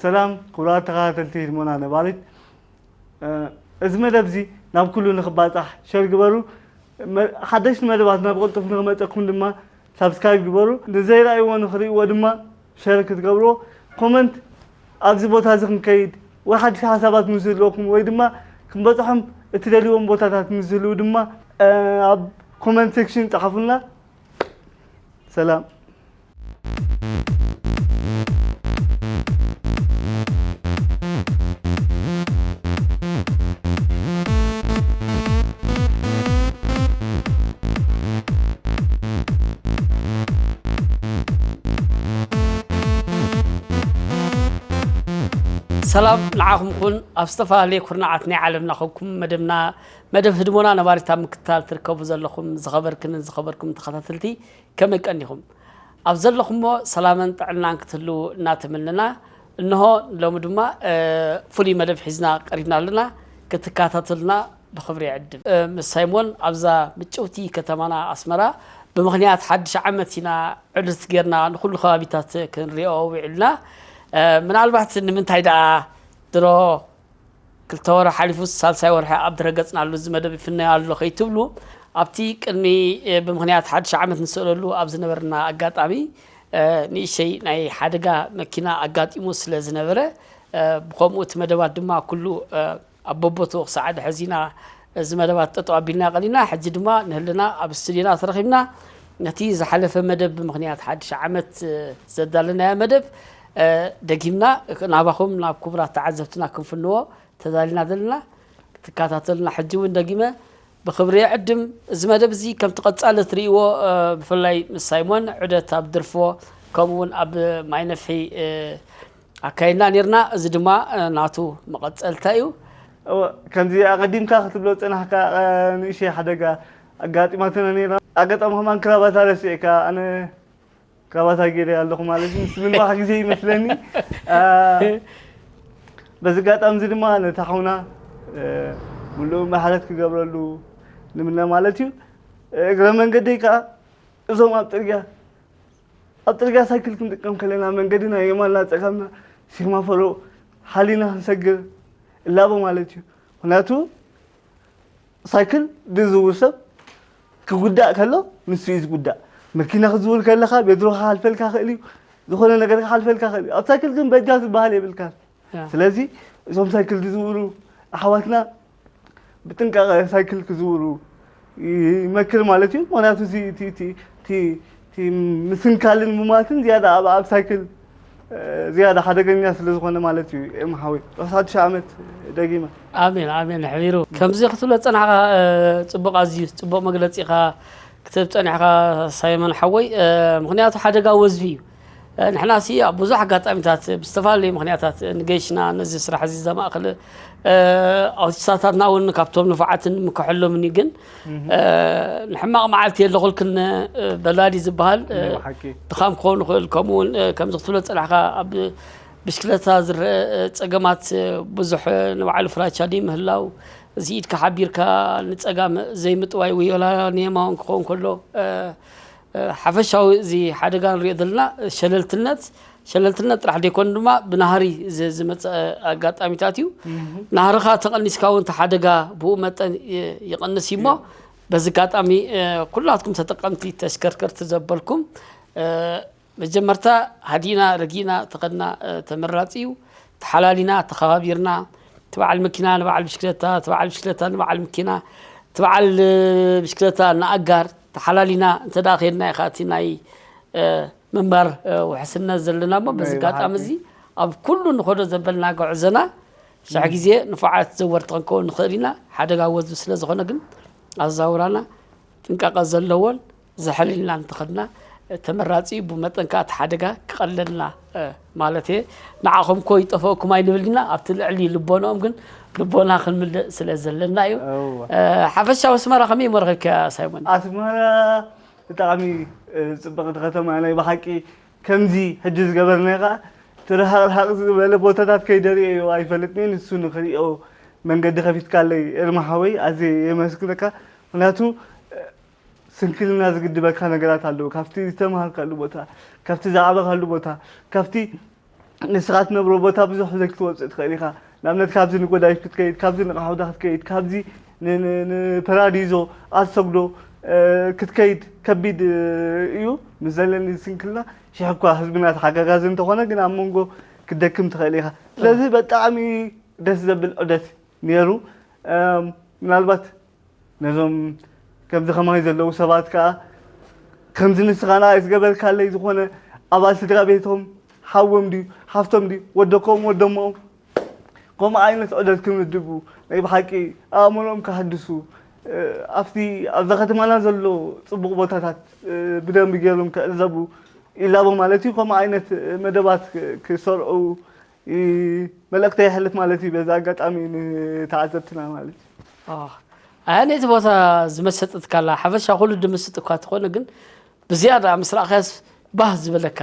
ሰላም ክቡራት ተኸታተልቲ ህድሞና ነባሪት፣ እ፣ እዚ መደብ እዚ ናብ ኩሉ ንኽባጻሕ ሸር ግበሩ። መ-፣ ሓደሽቲ መደባትና ብቕልጡፍ ንኽመጸኩም ድማ ሳብስክራይብ ግበሩ። ንዘይረኣይዎ ንኽርእይዎ ድማ ሸር ክትገብርዎ፣ ኮመንት ኣብዚ ቦታ እዚ ክንከይድ ወይ ሓድሽ ሓሳባት ምስ ዝህልወኩም ወይ ድማ ክንበጽሖም እትደልይዎም ቦታታት ምስ ዝህልዉ ድማ፣ እ፣ ኣብ ኮመንት ሴክሽን ጸሓፉልና። ሰላም። ሰላም ንዓኹም ይኹን። ኣብ ዝተፈላለየ ኩርናዓት ናይ ዓለምና ኮንኩም መደብና፣ መደብ ህድሞና ነባሪት ኣብ ምክትታል ትርከቡ ዘለኹም ዝኸበርክንን ዝኸበርኩም ተኸታተልቲ፣ ከመይ ቀኒኹም? ኣብ ዘለኹሞ ሰላምን ጥዕናን ክትህልዉ እናተመነና፣ እንሆ ሎሚ ድማ፣ እ፣ ፍሉይ መደብ ሒዝና ቀሪብና ኣለና። ክትከታተሉና ብኽብሪ ይዕድም። እ፣ ምስ ሳይሞን ኣብዛ ምጭውቲ ከተማና ኣስመራ ብምኽንያት ሓድሽ ዓመት ኢና ዕልት ጌርና ንኹሉ ከባቢታት ክንሪኦ ውዒልና። እ፣ ምናልባት ንምንታይ ደኣ ድሮ ክልተ ወርሒ ሓሊፉ ሳልሳይ ወርሒ ኣብ ድረገጽና ኣሎ፣ እዚ መደብ ይፍነዮ ኣሎ ከይትብሉ፣ ኣብቲ ቅድሚ፣ እ፣ ብምኽንያት ሓድሽ ዓመት ንስእለሉ ኣብ ዝነበርና ኣጋጣሚ፣ እ፣ ንእሽተይ ናይ ሓደጋ መኪና ኣጋጢሙ ስለ ዝነበረ፣ እ፣ ብኸምኡ እቲ መደባት ድማ ኩሉ፣ እ፣ ኣብ በቦትኡ ክሳዕ ድሕዚ ኢና እዚ መደባት ጠጠው ኣቢልና ቀሊና። ሕጂ ድማ ንህልና ኣብ ስቱዲዮና ተረኺብና ነቲ ዝሓለፈ መደብ ብምኽንያት ሓድሽ ዓመት፣ እ፣ ዘዳለናዮ መደብ፣ እ፣ ደጊምና ናባኹም ናብ ክቡራት ተዓዘብትና ክንፍንዎ ተዳሊና ዘለና። ክትከታተሉና ሕጂ እውን ደጊመ ብኽብሪ ይዕድም። እዚ መደብ እዚ ከምቲ ቀጻሊ እትርእይዎ፣ እ፣ ብፍላይ ምስ ሳይሞን ዑደት ኣብ ድርፎ ከምኡ እውን ኣብ ማይ ነፍሒ፣ እ፣ ኣካይድና ኔርና። እዚ ድማ፣ እ፣ ናቱ መቐጸልታ እዩ። እወ፣ ከምዚ ኣቐዲምካ ክትብሎ ዝጸናሕካ፣ እ፣ ንእሽተይ ሓደጋ ኣጋጢማትና ኔራ። ኣጋጣሚ ከማን ክራባታ ረሲዕካ፣ ኣነ ክራባታ ገይረ ኣለኹ ማለት እዩ። ምስ ምንባሕ ግዜ ይመስለኒ። እ፣ በዚ ኣጋጣሚ እዚ ድማ ነቲ ሓውና፣ እ፣ ምሉእ ምሕረት ክገብረሉ ንምነ ማለት እዩ። እግረ መንገደይ ከኣ እዞም ኣብ ጽርግያ ኣብ ጽርግያ ሳይክል ክንጥቀም ከለና መንገድና የማንና ጸጋምና ሲማፈሮ ሓሊና ክንሰግር እላቦ ማለት እዩ። ምኽንያቱ ሳይክል ዝዝውር ሰብ ክጉዳእ ከሎ ንሱ እዩ ዝጉዳእ። መኪና ክትዝውር ከለኻ ቤድሮ ክሓልፈልካ ክእል እዩ፣ ዝኾነ ነገር ክሓልፈልካ ክእል እዩ። ኣብ ሳይክል ግን በጃ ዝበሃል የብልካን። ያ። ስለዚ እዞም ሳይክል ዝዝውሩ ኣሕዋትና ብጥንቃቐ ሳይክል ክዝውሩ ይመክር ማለት እዩ። ምኽንያቱ እቲ፣ እቲ፣ እቲ፣ እቲ፣ እቲ ምስንካልን ምማትን ዝያዳ ኣብ፣ ኣብ ሳይክል፣ እ፣ ዝያዳ ሓደገኛ ስለ ዝኾነ ማለት እዩ። ኤም ሓወይ፣ ርሑስ ሓድሽ ዓመት ደጊመ። ኣሜን፣ ኣሜን። ሕቢሩ ከምዚ ክትብሎ ዝጸናሕካ፣ እ፣ ጽቡቕ፣ ኣዝዩ ጽቡቕ መግለጺ ኢኻ ክትህብ ጸኒሕካ ሳይመን ሓወይ። እ፣ ምኽንያቱ ሓደጋ ወዝቢ እዩ። እ፣ ንሕናሲ ኣብ ብዙሕ ኣጋጣሚታት ብዝተፈላለዩ ምኽንያታት ንገይሽና ነዚ ስራሕ እዚ ዘማእክል፣ እ፣ ኣውቲስታታትና እውን ካብቶም ንፉዓትን ምክሐሎምን እዩ። ግን፣ እህ። እ፣ ንሕማቕ መዓልቲ የለኹልክን፣ እ፣ በላዲ ዝበሃል፣ እ፣ ናይ ብሓቂ። ድኻም ክኸውን ይኽእል። ከምኡ እውን፣ እ፣ ከምዚ ክትብሎ ዝጸናሕካ ኣብ ብሽክለታ ዝረአ፣ እ፣ ጸገማት፣ እ፣ ብዙሕ፣ እ፣ ንባዕሉ ፍራቻ ደይ ምህላው፣ እዚ ኢድካ ሓቢርካ ንጸጋም ዘይምጥዋይ ወይ ወላ ንየማውን ክኸውን ከሎ፣ እ፣ እ፣ ሓፈሻዊ እዚ ሓደጋ ንሪኦ ዘለና ሸለልትነት፣ ሸለልትነት ጥራሕ ዘይኮነ ድማ ብናህሪ ዝ-፣ ዝመጸ ኣጋጣሚታት እዩ። እህ። ናህርኻ ተቐኒስካ እውን እቲ ሓደጋ ብኡ መጠን ይ-፣ ይቐንስ እዩ እሞ፣ እዩ። በዚ ኣጋጣሚ፣ እ፣ ኩላትኩም ተጠቀምቲ ተሽከርከርቲ ዘበልኩም፣ እ፣ መጀመርታ ሃዲና ረጊና ተኸድና፣ እ፣ ተመራጺ እዩ። ተሓላሊና፣ ተኸባቢርና፣ እቲ በዓል መኪና ንበዓል ብሽክለታ፣ እቲ በዓል ብሽክለታ ንበዓል መኪና፣ እቲ በዓል፣ እ፣ ብሽክለታ ንኣጋር ተሓላሊና እንተ ደኣ ኸድና ኢኻ እቲ ናይ፣ እ፣ ምንባር፣ እ፣ ውሕስነት ዘለና እሞ፣ በዚ ናይ ኣጋጣሚ ብሓቂ። እዚ ኣብ ኩሉ ንኸዶ ዘበልና ጉዕዞና ሽሕ እም። ግዜ ንፉዓት ዘወርቲ ክንከውን ንኽእል ኢና። ሓደጋ ወዙ ስለ ዝኾነ ግን ኣዛውራና ጥንቃቐ ዘለዎን ዘሕሊልና እንተኸድና ተመራጺ እዩ። ብመጠን ከኣ እቲ ሓደጋ ክቐለልና፣ እ፣ ማለት እየ። ንዓኹም እኮ ይጠፈእኩም ኣይንብል ኢና፣ ኣብቲ ልዕሊ ልቦናኦም ግን ልቦና ክንምልእ ስለ ዘለና እዩ። እወ። እ፣ ሓፈሻዊ ኣስመራ ከመይ መርኸብካ ሳይሞን? ኣስመራ ብጣዕሚ፣ እ፣ ጽብቕቲ ከተማ ናይ ብሓቂ። ከምዚ ሕጂ ዝገበርናዮ ከኣ እቲ ርሓቕ ርሓቕ ዝበለ ቦታታት ከይደ ርእየዮ ኣይፈልጥን እየ። ንሱ ንኽርእዮ መንገዲ ከፊትካለይ ኤርማ ሓወይ ኣዝየ የመስግነካ። ምኽንያቱ፣ እ፣ ስንክልና ዝግድበካ ነገራት ኣለዉ። ካብቲ ዝተማሃርካሉ ቦታ፣ ካብቲ ዝዓበኻሉ ቦታ፣ ካብቲ ንስኻ ትነብሮ ቦታ ብዙሕ ዘግ ክትወፅእ ትኽእል ኢኻ። ንኣብነት ካብዚ ንጎዳይፍ ክትከይድ፣ ካብዚ ንቃሓውዳ ክትከይድ፣ ካብዚ ንፐራዲዞ ኣሰግዶ ክትከይድ ከቢድ እዩ። ምስ ዘለኒ ስንክልና ሽሕ እኳ ህዝብና ተሓጋጋዚ እንተኾነ ግን ኣብ መንጎ ክትደክም ትኽእል ኢኻ። ስለዚ በጣዕሚ ደስ ዘብል ዑደት ነይሩ። ምናልባት ነዞም ከምዚ ከማይ ዘለዉ ሰባት ከዓ ከምዚ ንስኻ ንዓይ ዝገበርካለይ ዝኾነ ኣባል ስድራ ቤቶም ሓዎም ድዩ ሓፍቶም ድዩ ወደኮም ወደሞኦም ከምኡ ዓይነት ዑደት ክምድቡ ናይ ብሓቂ ኣእምሮኦም ክሃድሱ ኣብቲ ኣብዛ ከተማና ዘሎ ፅቡቕ ቦታታት ብደንቢ ገይሮም ክዕዘቡ ይላቦ ማለት እዩ። ከምኡ ዓይነት መደባት ክሰርዑ መልእክተ ይሕልፍ ማለት እዩ። በዚ ኣጋጣሚ ንተዓዘብትና ማለት እዩ። ኣያ ነቲ ቦታ ዝመሰጠትካላ ሓፈሻ ኩሉ ድምስጥ እኳ ትኾነ ግን ብዝያዳ ምስ ረእኻያስ ባህ ዝበለካ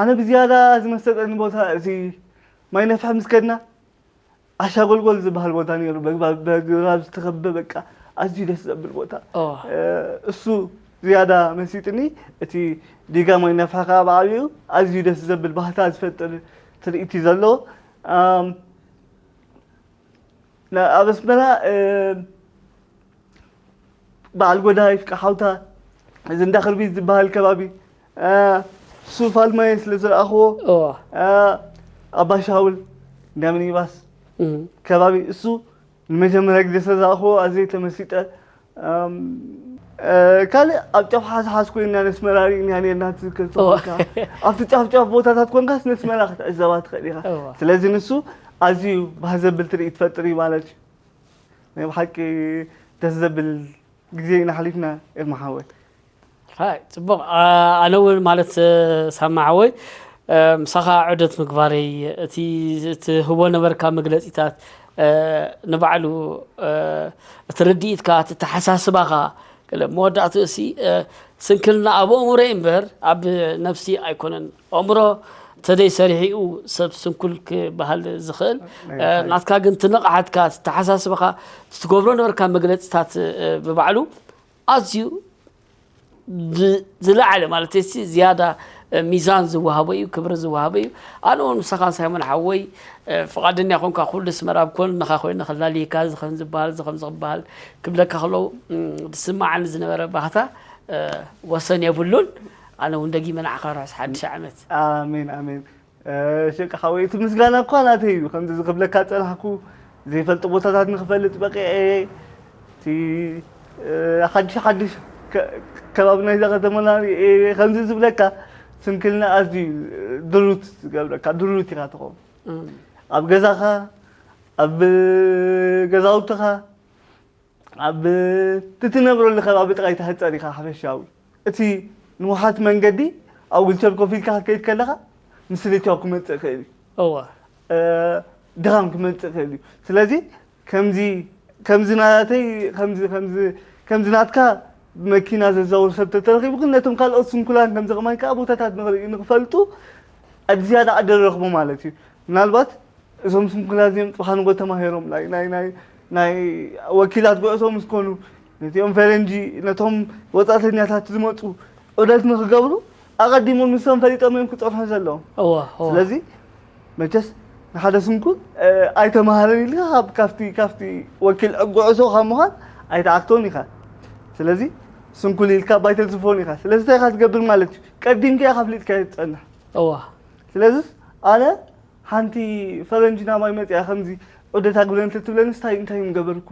ኣነ ብዝያዳ ዝመሰጠኒ ቦታ እዚ ማይ ነፍሐ ምስ ከድና ኣሻጎልጎል ዝበሃል ቦታ ነይሩ። በግራብ ዝተኸበበ በቃ ኣዝዩ ደስ ዘብል ቦታ። እሱ ዝያዳ መሲጥኒ። እቲ ዲጋ ማይ ነፍሐ ከዓ ብዓብኡ ኣዝዩ ደስ ዘብል ባህታ ዝፈጥር ትርኢት እዩ ዘለዎ። ኣብ ኣስመራ በዓል ጎዳይፍ፣ ቀሓውታ፣ እዚ እንዳ ክርቢት ዝበሃል ከባቢ ሱፍ ኣልማየ ስለ ዝረኣኽዎ ኣባሻውል እንዳ ሚኒባስ ከባቢ እሱ ንመጀመርያ ግዜ ስለ ዝረኣኽዎ ኣዝየ ተመሲጠ። ካልእ ኣብ ጫፍ ሓስሓስ ኮይና ነስመራ ርኢና ነርና ትዝክር ተኾንካ ኣብቲ ጫፍ ጫፍ ቦታታት ኮንካስ ነስመራ ክትዕዘባ ትኽእል ኢኻ። ስለዚ ንሱ ኣዝዩ ባህ ዘብል ትርኢት ትፈጥር እዩ ማለት እዩ። ናይ ብሓቂ ደስ ዘብል ግዜ ኢና ሓሊፍና ኤርማ ሓወይ። ራይ ጽቡቕ። ኣነ እውን ማለት ሳማ ሓወይ ምሳኻ ዑደት ምግባረይ እቲ ትህቦ ነበርካ መግለጺታት ንባዕሉ እቲ ርድኢትካ እቲ ተሓሳስባኻ መወዳእቱ እሲ ስንክልና ኣብ ኣእምሮ እምበር ኣብ ነብሲ ኣይኮነን። ኣእምሮ ተደይ ሰሪሒኡ ሰብ ስንኩል ክበሃል ዝኽእል ናትካ ግን ትንቕሓትካ ትተሓሳስብኻ ትትገብሮ ነበርካ መግለፅታት ብባዕሉ ኣዝዩ ዝለዓለ ማለት ሲ ዝያዳ ሚዛን ዝወሃቦ እዩ ክብሪ ዝወሃቦ እዩ። ኣነ እውን ምሳኻን ሳይሞን ሓወይ ፍቓደኛ ኮንካ ኩሉ ስመራ ኣብ ኮንንኻ ኮይነ ክላልየካ እዚ ከም ዝበሃል እዚ ከም ዝበሃል ክብለካ ከለዉ ዝስማዓኒ ዝነበረ ባህታ ወሰን የብሉን። ኣነ እውን ደጊመ ንዓኻ ርሑስ ሓድሽ ዓመት። ኣሜን ኣሜን። ሽቅ ሓወይ እቲ ምስጋና እኳ ናተይ እዩ። ከምዚ ዝክብለካ ጸናሕኩ ዘይፈልጥ ቦታታት ንክፈልጥ በቂዐ እቲ ሓድሽ ሓድሽ ከባቢ ናይዛ ከተማና ከምዚ ዝብለካ ስንክልና ኣዝዩ ድሩት ዝገብረካ ድሩት ኢኻ ትኸውን ኣብ ገዛኻ ኣብ ገዛውትኻ ኣብ ትትነብረሉ ከባቢ ጥራይ ትሕጸር ኢኻ ሓፈሻዊ። እቲ ንውሓት መንገዲ ኣብ ዊልቸር ኮፍ ኢልካ ክትከይድ ከለኻ ምስልቻው ክመጽእ ይኽእል እዩ። እወ። ድኻም ክመጽእ ይኽእል እዩ። ስለዚ ከምዚ ከምዚ ናተይ ከምዚ ከምዚ ከምዚ ናትካ መኪና ዘዛውር ሰብ ተተረኺቡ ግን ነቶም ካልኦት ስንኩላን ከምዚ ከማይ ከዓ ቦታታት ንኽርእዩ ንኽፈልጡ ዝያዳ ዕድል ረኽቡ ማለት እዩ። ምናልባት እዞም ስንኩላዚም ጥብሓንጎ ተማሂሮም ናይ ናይ ናይ ናይ ወኪላት ጉዕዞ ምስ ኮኑ ነቲኦም ፈረንጂ ነቶም ወፃእተኛታት ዝመፁ ዑደት ንክገብሩ ኣቐዲሞም ንሶም ፈሊጦም እዮም ክፀንሑ ዘለዎም። እወ እወ ስለዚ መቸስ ንሓደ ስንኩል ኣይተማሃረን ኢልካ ካብ ካብቲ ካብቲ ወኪል ጉዕዞ ካብ ምዃን ኣይተዓግቶን ኢኻ። ስለዚ ስንኩል ኢልካ ባይተዝፎን ኢኻ። ስለዚ እንታይ ኢኻ ትገብር ማለት እዩ? ቀዲምካ ኢኻ ኣፍሊጥካዮ ትፀንሕ። እወ ስለዚ ኣነ ሓንቲ ፈረንጂ ናባይ መፅያ ከምዚ ዑደት ኣግብረን ተትብለንስ እንታይ እንታይ ምገበርኩ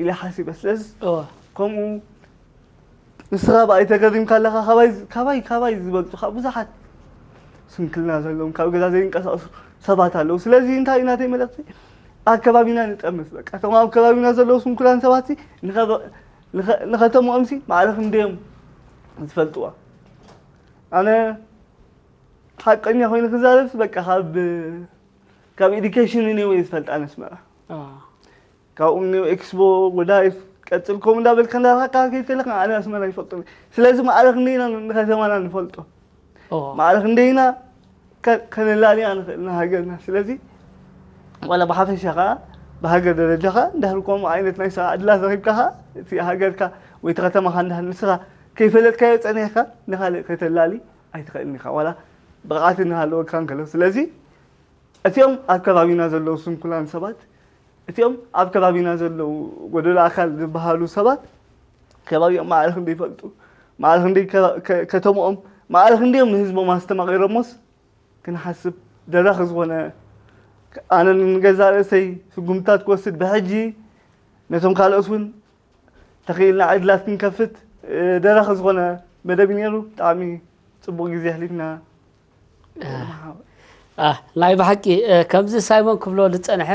ኢለ ሓሲበ። ስለዚ እወ ከምኡ ንስኻ ብኣይ ተገሪምካ ኣለኻ። ካባይ ካባይ ካባይ ዝበልፁኻ ብዙሓት ስንክልና ዘለዎም ካብ ገዛ ዘይንቀሳቀሱ ሰባት ኣለዉ። ስለዚ እንታይ እዩ ናተይ መልእኽቲ? ኣብ ከባቢና ንጠምስ በቃ። እቶም ኣብ ከባቢና ዘለዉ ስንኩላን ሰባት ንኸተምኦምሲ ማዕረ ክንደዮም ዝፈልጥዋ። ኣነ ሓቀኛ ኮይኑ ክዛረብስ በቃ ካብ ካብ ኤዱኬሽን እኔወይ ዝፈልጣ ነስመራ ካብኡም ኒው ኤክስፖ ጎዳይፍ ቀፅል ከምኡ እንዳበልካ እንዳረካካ ከይድ ከለካ ኣነ ኣስመራ ይፈልጦ። ስለዚ ማዕረ ክንደይና ንከተማና ንፈልጦ ማዕረ ክንደይና ከነላልያ ንኽእል ንሃገርና። ስለዚ ዋላ ብሓፈሻ ከዓ ብሃገር ደረጃ ከዓ እንዳህር ከምኡ ዓይነት ናይ ስራሕ ዕድላት ረኪብካ ከዓ እቲ ሃገርካ ወይ እቲ ከተማካ እንዳህር ንስኻ ከይፈለጥካዮ ፀኒሕካ ንካልእ ከተላሊ ኣይትኽእልን ኢኻ። ዋላ ብቕዓት እናሃለወካ እንከሎ። ስለዚ እቲኦም ኣብ ከባቢና ዘለዉ ስንኩላን ሰባት፣ እቲኦም ኣብ ከባቢና ዘለዉ ጎደሎ ኣካል ዝበሃሉ ሰባት ከባቢኦም ማዕረ ክንደይ ይፈልጡ፣ ማዕረ ክንደይ ከ-፣ ከ-፣ ከተምኦም ማዕረ ክንደዮም ንህዝቦም ኣስተማቒሮሞስ ክንሓስብ ደራኺ ዝኾነ፣ ኣነ ንገዛእ ርእሰይ ስጉምትታት ክወስድ ብሕጂ ነቶም ካልኦት እውን ተኽኢልና ዕድላት ክንከፍት፣ እ፣ ደራኺ ዝኾነ መደብ እዩ ነይሩ። ብጣዕሚ ጽቡቕ ግዜ ኣሕሊፍና። አ፣ ናይ ብሓቂ፣ እ፣ ከምዚ ሳይሞን ክብሎ ዝጸንሐ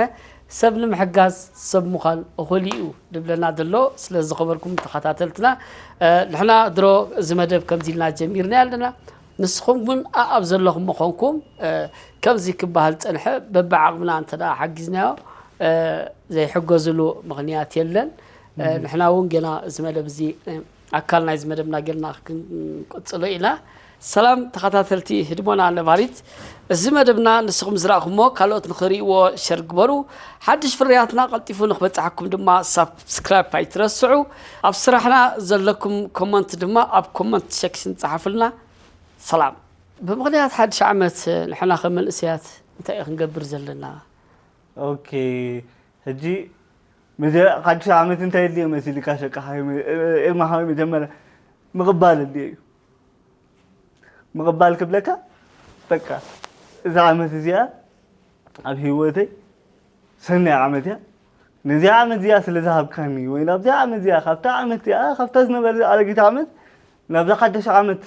ሰብ ንምሕጋዝ ሰብ ምዃን እኹል እዩ ድብለና ዘሎ። ስለ ዝኸበርኩም ተኸታተልትና፣ እ፣ ንሕና ድሮ እዚ መደብ ከምዚ ኢልና ጀሚርና ኣለና። ንስኹም እውን ኣኣብ ዘለኹም ምኾንኩም፣ እ፣ ከምዚ ክበሃል ጸንሐ በብዓቕምና እንተ ደኣ ሓጊዝናዮ፣ እ፣ ዘይሕገዝሉ ምኽንያት የለን። እ፣ ንሕና እውን ገና እዚ መደብ እዚ፣ እ፣ ኣካል ናይዚ መደብና ጌርና ክንቅጽሎ ኢና። ሰላም ተኸታተልቲ ህድሞና ነባሪት፣ እዚ መደብና ንስኹም ዝረእኹሞ ካልኦት ንኽርእይዎ ሸር ግበሩ። ሓድሽ ፍርያትና ቀልጢፉ ንኽበጽሓኩም ድማ ሳብስክራይብ ኣይትረስዑ። ኣብ ስራሕና ዘለኩም ኮመንት ድማ ኣብ ኮመንት ሴክሽን ጸሓፉልና። ሰላም። ብምኽንያት ሓድሽ ዓመት ንሕና ከም መንእሰያት እንታይ እዩ ክንገብር ዘለና? ኦኬ፣ ሕጂ መጀ-፣ ሓድሽ ዓመት እንታይ የድልዮ መሲልካ ሸቃ ሓወይ? ኤርማ ሓወይ፣ መጀመርያ ምቕባል ኣድልዮ እዩ። ምቕባል ክብለካ፣ በቃ እዛ ዓመት እዚኣ ኣብ ህይወተይ ሰናይ ዓመት እያ። ነዚኣ ዓመት እዚኣ ስለ ዝሃብካኒ ወይ ናብዚኣ ዓመት እዚኣ፣ ካብታ ዓመት እዚኣ፣ ካብታ ዝነበረ ኣረጊት ዓመት ናብዛ ሓደሽ ዓመት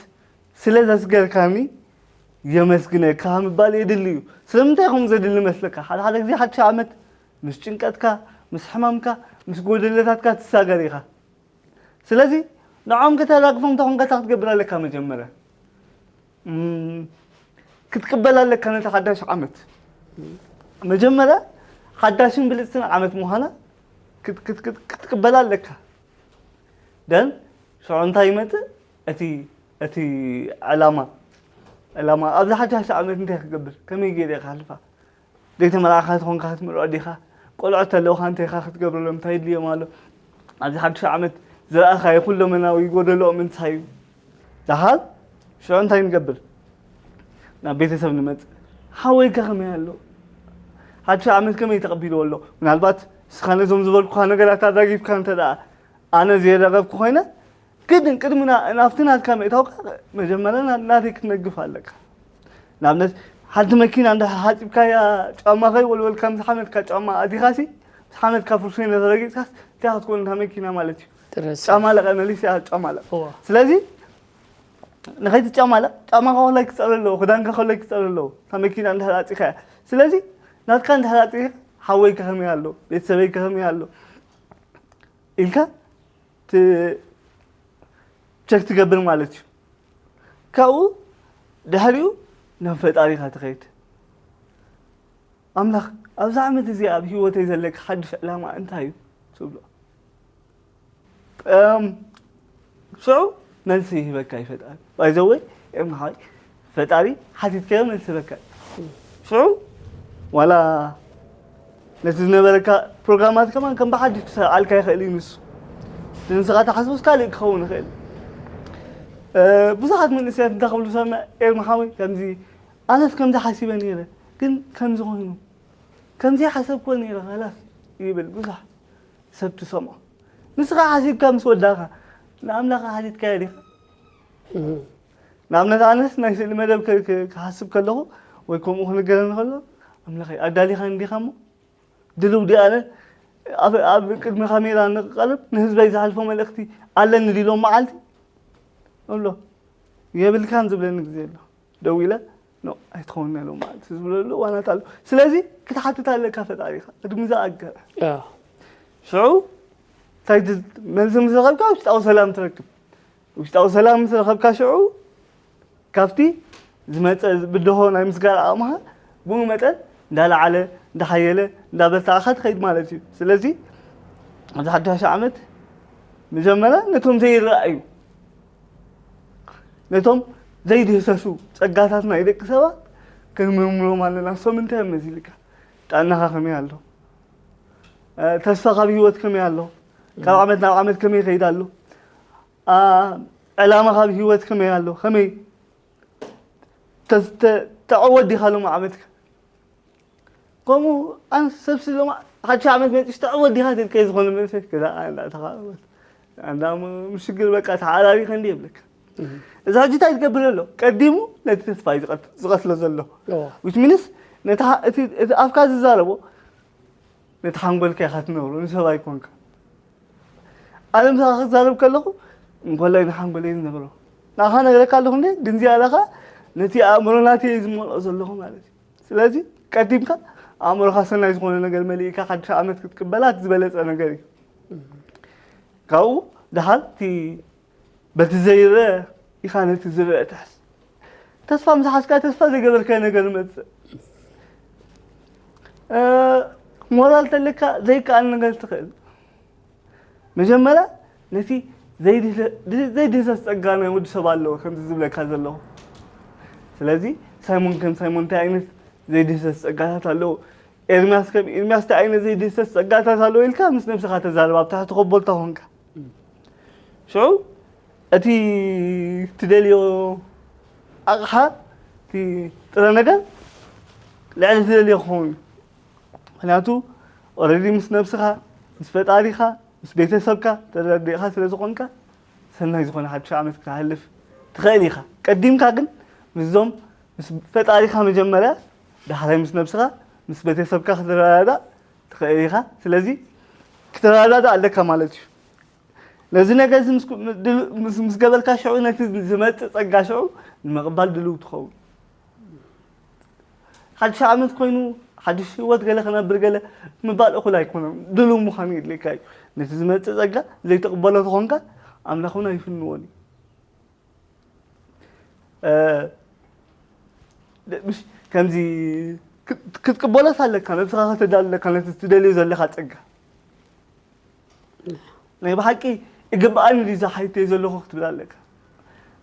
ስለ ዘስገርካኒ የመስግነካ ምባል የድሊ እዩ። ስለምንታይ ከምኡ ዘድሊ መስለካ? ሓደ ሓደ ግዜ ሓድሽ ዓመት ምስ ጭንቀትካ፣ ምስ ሕማምካ፣ ምስ ጎደለታትካ ትሳገር ኢኻ። ስለዚ ንዖም ከተራግፎም ተኾንካ እንታይ ክትገብር ኣለካ? መጀመርያ እም፣ ክትቅበል ኣለካ ነቲ ሓዳሽ ዓመት። መጀመርያ ሓዳሽን ብልጽትን ዓመት ምዃና ክት-፣ ክት-፣ ክት-፣ ክትቅበል ኣለካ። ደን ሽዑ እንታይ ይመጽእ? እቲ፣ እቲ ዕላማ፣ ዕላማ ኣብዚ ሓዳሽ ዓመት እንታይ ክገብር፣ ከመይ ገይረ ክሓልፋ? ዘይተመርዓኻ ተኾንካ ክትምርዖ ዲኻ? ቆልዑት ኣለውኻ እንታይ ኢኻ ክትገብረሎም? እንታይ ይድልዮም ኣሎ? ኣብዚ ሓድሽ ዓመት ዝረኣኻዮ ኩለመናዊ ጎደሎኦም እንታይ እዩ? ደሓር ሽዑ እንታይ ንገብር? ናብ ቤተሰብ ንመጽእ። ሓወይከ ከመይ ኣሎ? ሓድሽ ዓመት ከመይ ተቐቢልዎ ኣሎ? ምናልባት ንስኻ ነዞም ዝበልኩኻ ነገራት ኣራጊፍካ እንተ ደኣ ኣነ ዘየራገፍኩ ኮይነ፣ ግን ቅድሚ ና-፣ ናብቲ ናትካ ምእታውካ መጀመርያ ና-፣ ናተይ ክትነግፍ ኣለካ። ንኣብነት ሓንቲ መኪና እንድሕር ሓጺብካያ ጫማ ከይወልወልካ ምስ ሓመድካ ጫማ ኣቲኻሲ፣ ምስ ሓመድካ ፍርፌነ ተረጊጽካስ እንታይ ክትኮን እታ መኪና ማለት እዩ? ትረስዕ። ጫማ ለቐ መሊስ እያ ጫማ ለቐ። እዋ። ስለዚ ንኸይትጫማለቕ ጫማኻ ኮላይ ክጸረ ኣለዎ፣ ክዳንካ ኮላይ ክጸረ ኣለዎ፣ እታ መኪና እንድሕር ኣጺኻያ። ስለዚ ናትካ እንድሕር ኣጺኻ ሓወይ ከኸመይ ኣሎ፣ ቤተሰበይ ከኸመይ ኣሎ ኢልካ ት-፣ ቸክ ትገብር ማለት እዩ። ካብኡ ድሕሪኡ ናብ ፈጣሪኻ ትኸይድ። ኣምላኽ፣ ኣብዚ ዓመት እዚ ኣብ ህይወተይ ዘለካ ሓድሽ ዕላማ እንታይ እዩ? ትብሎ። እም፣ ሽዑ መልሲ ይህበካ እዩ ፈጣሪ። ባይዘወይ፣ ኤርሚ ሓወይ፣ ፈጣሪ ሓቲትካዮ መልሲ ይህበካ እዩ። ሽዑ ዋላ ነቲ ዝነበረካ ፕሮግራማት ከማን ከም ብሓድሽ ክሰርዓልካ ይኽእል እዩ ንሱ። እቲ ንስኻ ትሓስቦስ ካልእ ክኸውን ይኽእል። እ፣ ብዙሓት መንእሰያት እንታይ ክብሉ ሰምዕ፣ ኤርሚ ሓወይ፣ ከምዚ፣ ኣነስ ከምዚ ሓሲበ ነይረ፣ ግን ከምዚ ኮይኑ፣ ከምዚ ሓሰብክዎ ነይረ፣ ኸላስ ይብል ብዙሕ ሰብ ትሰምዖ። ንስኻ ሓሲብካ ምስ ወዳእካ፣ ንኣምላኽ ሓቲትካዮ ዲኻ? ንኣብነት ኣነስ ናይ ስእሊ መደብ ከ-፣ ከ-፣ ክሓስብ ከለኹ ወይ ከምኡ ክንገረኒ ከሎ፣ ኣምላኸይ ኣዳሊኻኒ ዲኻ እሞ? ድልው ድየ ኣነ ኣብ፣ ኣብ ቅድሚ ካሜራ ንክቐርብ ንህዝበይ ዝሓልፎ መልእኽቲ ኣለኒ ድሎም መዓልቲ? እብሎ። የብልካን ዝብለኒ ግዜ ኣሎ። ደው ኢለ፣ ኖ፣ ኣይትኸውን ያለው ማለት ዝብለሉ እዋናት ኣሎ። ስለዚ ክትሓትት ኣለካ ፈጣሪኻ፣ ቅድሚ ዝኣገረ። ኣዎ። ሽዑ፣ እንታይ ድ-፣ መልሲ ምስ ረኸብካ ውሽጣዊ ሰላም ትረክብ። ውሽጣዊ ሰላም ምስ ረኸብካ ሽዑ፣ ካብቲ ዝመጸ ብድሆ ናይ ምስጋር ዓቕምኻ ብኡ መጠን እንዳለዓለ፣ እንዳሓየለ፣ እንዳበርታዕካ ትኸይድ ማለት እዩ። ስለዚ፣ ኣብዚ ሓድሽ ዓመት መጀመርያ ነቶም ዘይረኣዩ፣ ነቶም ዘይድህሰሱ ጸጋታት ናይ ደቂ ሰባት ክንምርምሮም ኣለና። እሶም እንታይ እዮም መሲልካ? ጥዕናኻ ከመይ ኣሎ? እ፣ ተስፋኻ ኣብ ህይወት ከመይ ኣሎ? ካብ ዓመት ናብ ዓመት ከመይ ይኸይድ ኣሎ? ኣ፣ ዕላማኻ ኣብ ህይወት ከመይ ኣሎ? ከመይ ተስ- ተ- ተዕወት ዲኻ ሎም ዓመትካ? ከምኡ ኣንስ ሰብሲ ሎም ሓድሽ ዓመት መፂስ ተዕወት ዲኻ ትልከ ዝኾነ መንፈስ ክዳ እንዳተኻወት ኣንዳ ምሽግር በቃ ተዓራሪ ከንዲ የብለካ። እዚ ሕጂ እንታይ ትገብር ዘሎ? ቀዲሙ ነቲ ተስፋ እዩ ዝቐት- ዝቐትሎ ዘሎ። እዎ። Which means ነቲ ሓ- እቲ እቲ ኣፍካ ዝዛረቦ ነቲ ሓንጎልካ ኢኻ ትነብሮ፣ ንሰብ ኣይኮንካ። ኣነ ምሳኻ ክዛረብ ከለኹ እንኮላይ ንሓንጎለይ ዝነብሮ ንኣኻ ነግረካ ኣለኹ እንደ ግን እዚኣ ኣለኻ ነቲ ኣእምሮ ናተይ እየ ዝመልኦ ዘለኹ ማለት እዩ። ስለዚ ቀዲምካ ኣእምሮኻ ሰናይ ዝኾነ ነገር መሊእካ ሓድሽ ዓመት ክትቅበላ እቲ ዝበለፀ ነገር እዩ። ካብኡ ደሓር እቲ በቲ ዘይረአ ኢኻ ነቲ ዝረአ ትሕዝ። ተስፋ ምስ ሓዝካ ተስፋ ዘይገበርካዮ ነገር ይመፅእ። ሞራል ተለካ ዘይከኣል ነገር ትኽእል። መጀመርያ ነቲ ዘይድህሰስ ጸጋ ናይ ወዲ ሰብ ኣለዎ ከምዚ ዝብለካ ዘለኹ። ስለዚ ሳይሞን ከም ሳይሞን እንታይ ዓይነት ዘይድህሰስ ጸጋታት ኣለዎ? ኤርምያስ ከም ኤርምያስ እንታይ ዓይነት ዘይድህሰስ ጸጋታት ኣለዎ ኢልካ ምስ ነብስኻ ተዛረብ ኣብ ትሕቲ ኮቦልታ ኮንካ። ሽዑ እቲ ትደልዮ ኣቕሓ እቲ ጥረ ነገር ልዕሊ ትደልዮ ክኸውን እዩ። ምክንያቱ ኦረዲ ምስ ነብስኻ ምስ ፈጣሪኻ ምስ ቤተሰብካ ተረዲእኻ ስለ ዝኾንካ ሰናይ ዝኾነ ሓድሽ ዓመት ክተሕልፍ ትኽእል ኢኻ። ቀዲምካ ግን ምስዞም ምስ ፈጣሪኻ መጀመርያ ዳሕራይ ምስ ነብስኻ ምስ ቤተሰብካ ክትረዳዳእ ትኽእል ኢኻ። ስለዚ ክትረዳዳእ ኣለካ ማለት እዩ። ነዚ ነገር እዚ ምስ ገበርካ ሽዑ ነቲ ዝመፅእ ፀጋ ሽዑ ንምቕባል ድልው ትኸውን። ሓድሽ ዓመት ኮይኑ ሓድሽ ህይወት ገለ ክነብር ገለ ምባል እኹል ኣይኮነን። ድልው ምዃን የድልየካ እዩ። ነቲ ዝመፅእ ፀጋ ዘይትቕበሎ ተኾንካ ኣምላኽ እውን ኣይፍንዎን እዩ። ከምዚ ክትቅበሎስ ኣለካ፣ ነብስኻ ከተዳሉ ኣለካ ነቲ ትደልዮ ዘለኻ ፀጋ። ናይ ብሓቂ ይግብኣኒ ድዩ እዛ ሓይተይ ዘለኹ ክትብል ኣለካ።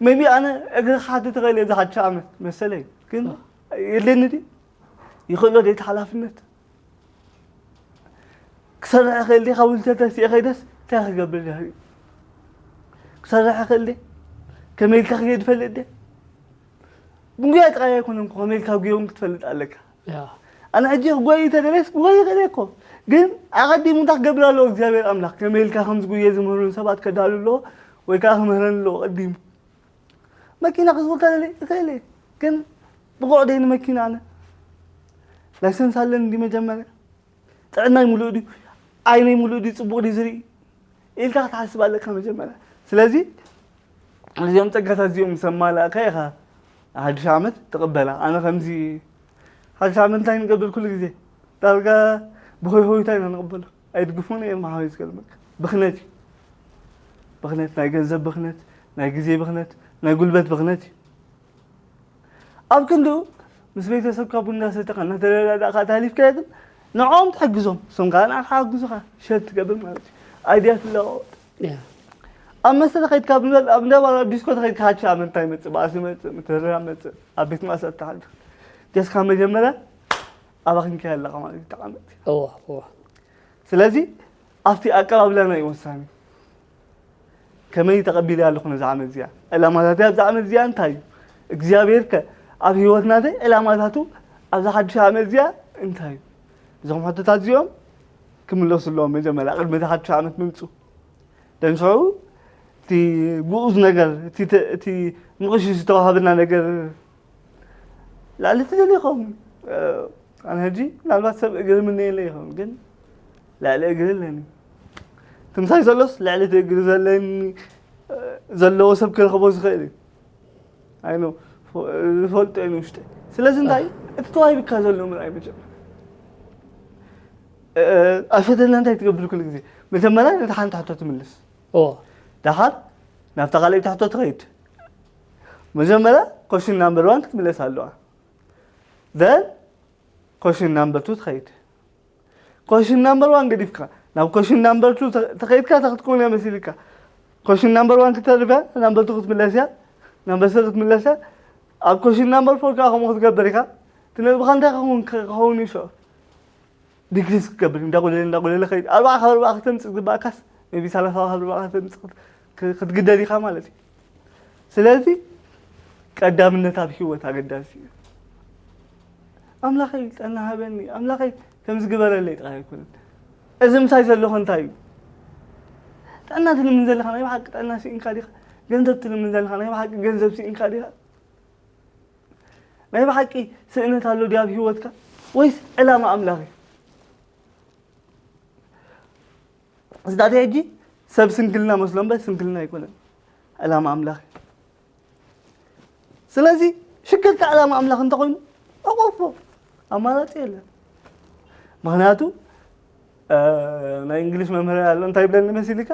ሜቢ ኣነ እግሪ ክሓቲ ትኽእል እየ እዛ ሓድሽ ዓመት መሰለይ፣ ግን የድልየኒ ድዩ? ይኽእሎ ድዩ እቲ ሓላፍነት? ክሰርሕ ይኽእል ድየ? ካብ ዊልቸር ተሲኤ ከይደስ እንታይ ክገብር ድሕሪኡ? ክሰርሕ ይኽእል ድየ? ከመይ ኢልካ ክኸይድ ይፈልጥ ድየ? ብጉያ ጥራይ ኣይኮነን እኮ፣ ከመይ ኢልካ ጉዮ እውን ክትፈልጥ ኣለካ። ኣነ ሕጂ ክጎይ ተደለስ ክጎይ ይኽእል እኮ፣ ግን ኣቐዲሙ እንታይ ክገብር ኣለዎ እግዚኣብሔር ኣምላኽ? ከመይ ኢልካ ከም ዝጉየ ዝምህሩን ሰባት ከዳሉ ኣለዎ ወይ ከዓ ክምህረን ኣለዎ ቀዲሙ። መኪና ክዝውር ተደለ ይኽእል እየ፣ ግን ብቑዕ ደይ ንመኪና ኣነ ላይሰንስ ኣለኒ እንዲ መጀመርያ ጥዕናይ ሙሉእ ድዩ ዓይነይ ሙሉእ ድዩ ፅቡቕ ድዩ ዝርኢ ኢልካ ክትሓስብ ኣለካ መጀመርያ። ስለዚ እዚኦም ፀጋታት እዚኦም ምስ ኣማላእካ ኢኻ ሓድሽ ዓመት ትቕበላ። ኣነ ከምዚ ሓድሽ ዓመት እንታይ ንገብር ኩሉ ግዜ ዳርጋ ብሆይ ሆይታ ኢና ንቕበሎ። ኣይድግፉን እዮም ሓወይ ዝገርመካ ብኽነት እዩ። ብኽነት ናይ ገንዘብ ብኽነት ናይ ግዜ ብኽነት ናይ ጉልበት ብኽነት እዩ። ኣብ ክንድኡ ምስ ቤተሰብካ ቡን እንዳሰተኻ እናተረዳዳእካ ተሃሊፍካዮ ግን ንዕኦም ትሕግዞም እሶም ከዓ ንዓኻ ሓግዙኻ ሸር ትገብር ማለት እዩ። ኣይድያ ትለዋወጥ። ኣብ መስተ ተኸይድካ ኣብ እንዳ ባር ኣብ ዲስኮ ተኸይድካ ሓድሽ ዓመት እንታይ ይመፅእ በኣስ ይመፅእ ምትህርራም መፅእ ኣብ ቤት ማእሰርቲ ሓድር ጀስካ መጀመርያ ኣባኺንካዮ ኣለኻ ማለት እዩ ተቐመጥ። ስለዚ ኣብቲ ኣቀባብላና እዩ ወሳኒ። ከመይ ተቐቢለ ኣለኹ ነዚ ዓመት እዚኣ? ዕላማታተይ ኣብዛ ዓመት እዚኣ እንታይ እዩ? እግዚኣብሔር ከ ኣብ ህይወት ናተይ ዕላማታቱ ኣብዛ ሓድሽ ዓመት እዚኣ እንታይ እዩ? እዞም ሕቶታት እዚኦም ክምለሱ ኣለዎም። መጀመርያ ቅድሚ እቲ ሓድሽ ዓመት ምምፁ ደንስዑ እቲ ግኡዝ ነገር እቲ ምቕሽሽ ዝተዋሃበና ነገር ላዕሊ ትደልዩ ይኸውን። ኣነ ሕጂ ምናልባት ሰብ እግሪ ምነየለ ይኸውን ግን ልዕሊ እግሪ ኣለኒ። ትምሳይ ዘሎስ ልዕሊ እቲ እግሪ ዘለኒ ዘለዎ ሰብ ክረኽቦ ዝኽእል እዩ። ኣይ ዝፈልጦ እዩ ንውሽጠ። ስለዚ እንታይ እቲ ተዋሂብካ ዘሎ ምርኣይ መጀመር ኣሸደልና እንታይ ትገብር ኩሉ ግዜ መጀመርያ ነቲ ሓንቲ ሕቶ ትምልስ። ደሓር ናብታ ካልኣይቲ ሕቶ ትኸይድ። መጀመርያ ኮሽን ናምበር ዋን ክትምለስ ኣለዋ። ዘን ኮሽን ናምበር ቱ ትኸይድ። ኮሽን ናምበር ዋን ገዲፍካ ናብ ኮሽን ናምበር ቱ ተኸይድካ እንታይ ክትከውን እያ መሲልካ? ኮሽን ናምበር ዋን ክተርፍ እያ፣ ናምበር ቱ ክትምለስ እያ፣ ናምበር ስሪ ክትምለስ እያ። ኣብ ኮሽን ናምበር ፎር ከዓ ከምኡ ክትገብር ኢኻ። እቲ ነጥብኻ እንታይ ክኸውን ክኸውን እዩ ሽዑ? ዲግሪስ ክገብር እንዳጎደለ እንዳጎደለ ከይድ ኣርባዓ ካብ ኣርባዓ ከተምፅእ ዝግባእካስ ቢ ሰላሳ ካብ ኣርባዓ ከተምፅእ ክትግደድ ኢኻ ማለት እዩ። ስለዚ ቀዳምነት ኣብ ህይወት ኣገዳሲ እዩ። ኣምላኸይ ጥዕና ሃበኒ፣ ኣምላኸይ ከምዚ ግበረለይ ጥራይ ኣይኮነን። እዚ ምሳይ ዘለኹ እንታይ እዩ? ጥዕና ትልምን ዘለኻ ናይ ብሓቂ ጥዕና ስኢንካ ዲኻ? ገንዘብ ትልምን ዘለኻ ናይ ብሓቂ ገንዘብ ስኢንካ ዲኻ? ናይ ብሓቂ ስእነት ኣሎ ድዩ ኣብ ህይወትካ? ወይስ ዕላማ ኣምላኽ እዩ? እዚ ዳእቲ ሕጂ ሰብ ስንክልና መስሎ እምበር ስንክልና ኣይኮነን። ዕላማ ኣምላኽ እዩ። ስለዚ ሽግርካ ዕላማ ኣምላኽ እንተኾይኑ፣ ዕቆፎ። ኣማራጺ የለን። ምኽንያቱ፣ እ፣ ናይ እንግሊሽ መምህር ኣሎ፣ እንታይ ይብለኒ መሲልካ?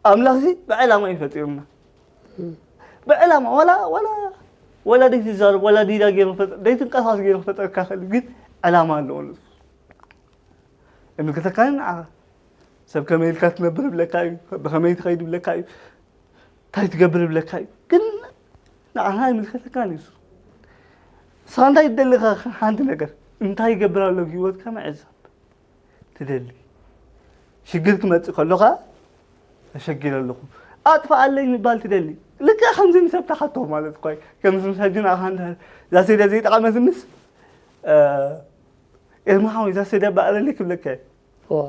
ኣምላኽሲ ብዕላማ እዩ ፈጢሩና። ብዕላማ፣ ዋላ፣ ዋላ፣ ዋላ ደይትዛረብ፣ ዋላ ዲዳ ገይሩ ክፈጥ-፣ ደይትንቀሳቐስ ገይሩ ክፈጠርካ ይኽእል እዩ፣ ግን ዕላማ ኣለዎ ንሱ። ይምልከተካ እዩ ንዓኻ። ሰብ ከመይ ኢልካ ትነብር ይብለካ እዩ፣ ብኸመይ ትኸይድ ይብለካ እዩ፣ እንታይ ትገብር ይብለካ እዩ። ግን ንዓኻ ኣይምልከተካን እዩ እሱ። ንስኻ እንታይ ትደሊ ኢኻ? ሓንቲ ነገር፣ እንታይ ይገብር ኣሎ ኣብ ህይወትካ ምዕዛብ ትደሊ። ሽግር ክመጽእ ከሎ ኸኣ ተሸጊረ ኣለኹ፣ ኣጥፍኣለይ ምባል ትደሊ። ልክዕ ከምዚ ንሰብ ትሓቶ ማለት እኮ እዩ። ከምዚ ምስ ሕጂ ንዓኻ እንተ እዛ ሴድያ ዘይጠቐመትንስ፣ እ፣ ኤርሚ ሓወይ፣ እዛ ሴድያ በኣረለይ ክብለካ እየ። እዋ።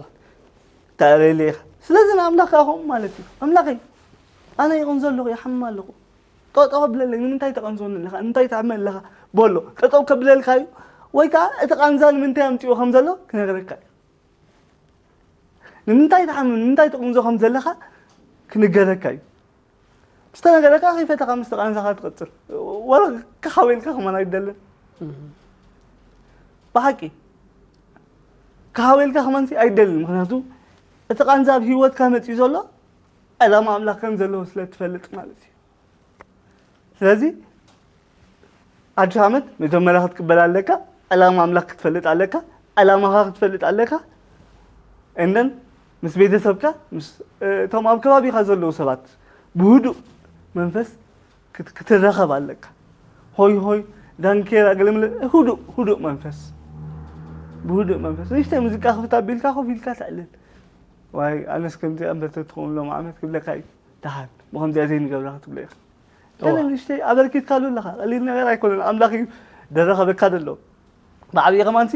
ተኣረየለይ ኢኻ። ስለዚ ንኣምላኽ ከኣ ከምኡ ማለት እዩ። ኣምላኸይ፣ ኣነ ይቕንዞ ኣለኹ፣ ይሓምም ኣለኹ። ጠጠው ኣብለለይ፣ ንምንታይ ተቐንዞኒ ኣለኻ? ንምንታይ ትሓምም ኣለኻ? በሎ። ጠጠው ከብለልካ እዩ። ወይ ከኣ እቲ ቃንዛ ንምንታይ ኣምጺኡ ከም ዘሎ ክነግረካ እዩ። ንምንታይ ትሓምም፣ ንምንታይ ትቕንዞ ከም ዘለኻ ክንገረካ እዩ። ምስ ተነገረካ ከይፈተኻ ምስ ቃንዛኻ ትቕጽል። ወላ ክሓውየልካ ከማን ኣይደልን። እህ። ብሓቂ ክሓውየልካ ከማንሲ ኣይደልን። ምኽንያቱ እቲ ቃንዛ ኣብ ህይወትካ መጺኡ ዘሎ ዕላማ ኣምላኽ ከም ዘለዎ ስለ ትፈልጥ ማለት እዩ። ስለዚ ሓድሽ ዓመት መጀመርያ ክትቅበል ኣለካ፣ ዕላማ ኣምላኽ ክትፈልጥ ኣለካ፣ ዕላማኻ ክትፈልጥ ኣለካ። And then ምስ ቤተሰብካ፣ ምስ፣ እ፣ እቶም ኣብ ከባቢኻ ዘለዉ ሰባት ብህዱእ መንፈስ ክት-፣ ክትራኸብ ኣለካ። ሆይ ሆይ፣ ዳንኬራ፣ ገለመለ፣ ህዱእ፣ ህዱእ መንፈስ። ብህዱእ መንፈስ። ንእሽተይ ሙዚቃ ክፍት ኣቢልካ ኮፍ ኢልካ ተዕልል። ዋይ፣ ኣነስ ከምዚኣ እምበር ተትኸውን ሎም ዓመት ክብለካ እዩ። ደሓን፣ ብኸምዚኣ ዘይንገብራ ክትብሎ ኢኻ። እዋ። ገለ ንእሽተይ ኣበርኪትካሉ ኣለኻ። ቀሊል ነገር ኣይኮነን። ኣምላኽ እዩ ደረኸበካ ዘሎ። ብዓብዪ ከማንሲ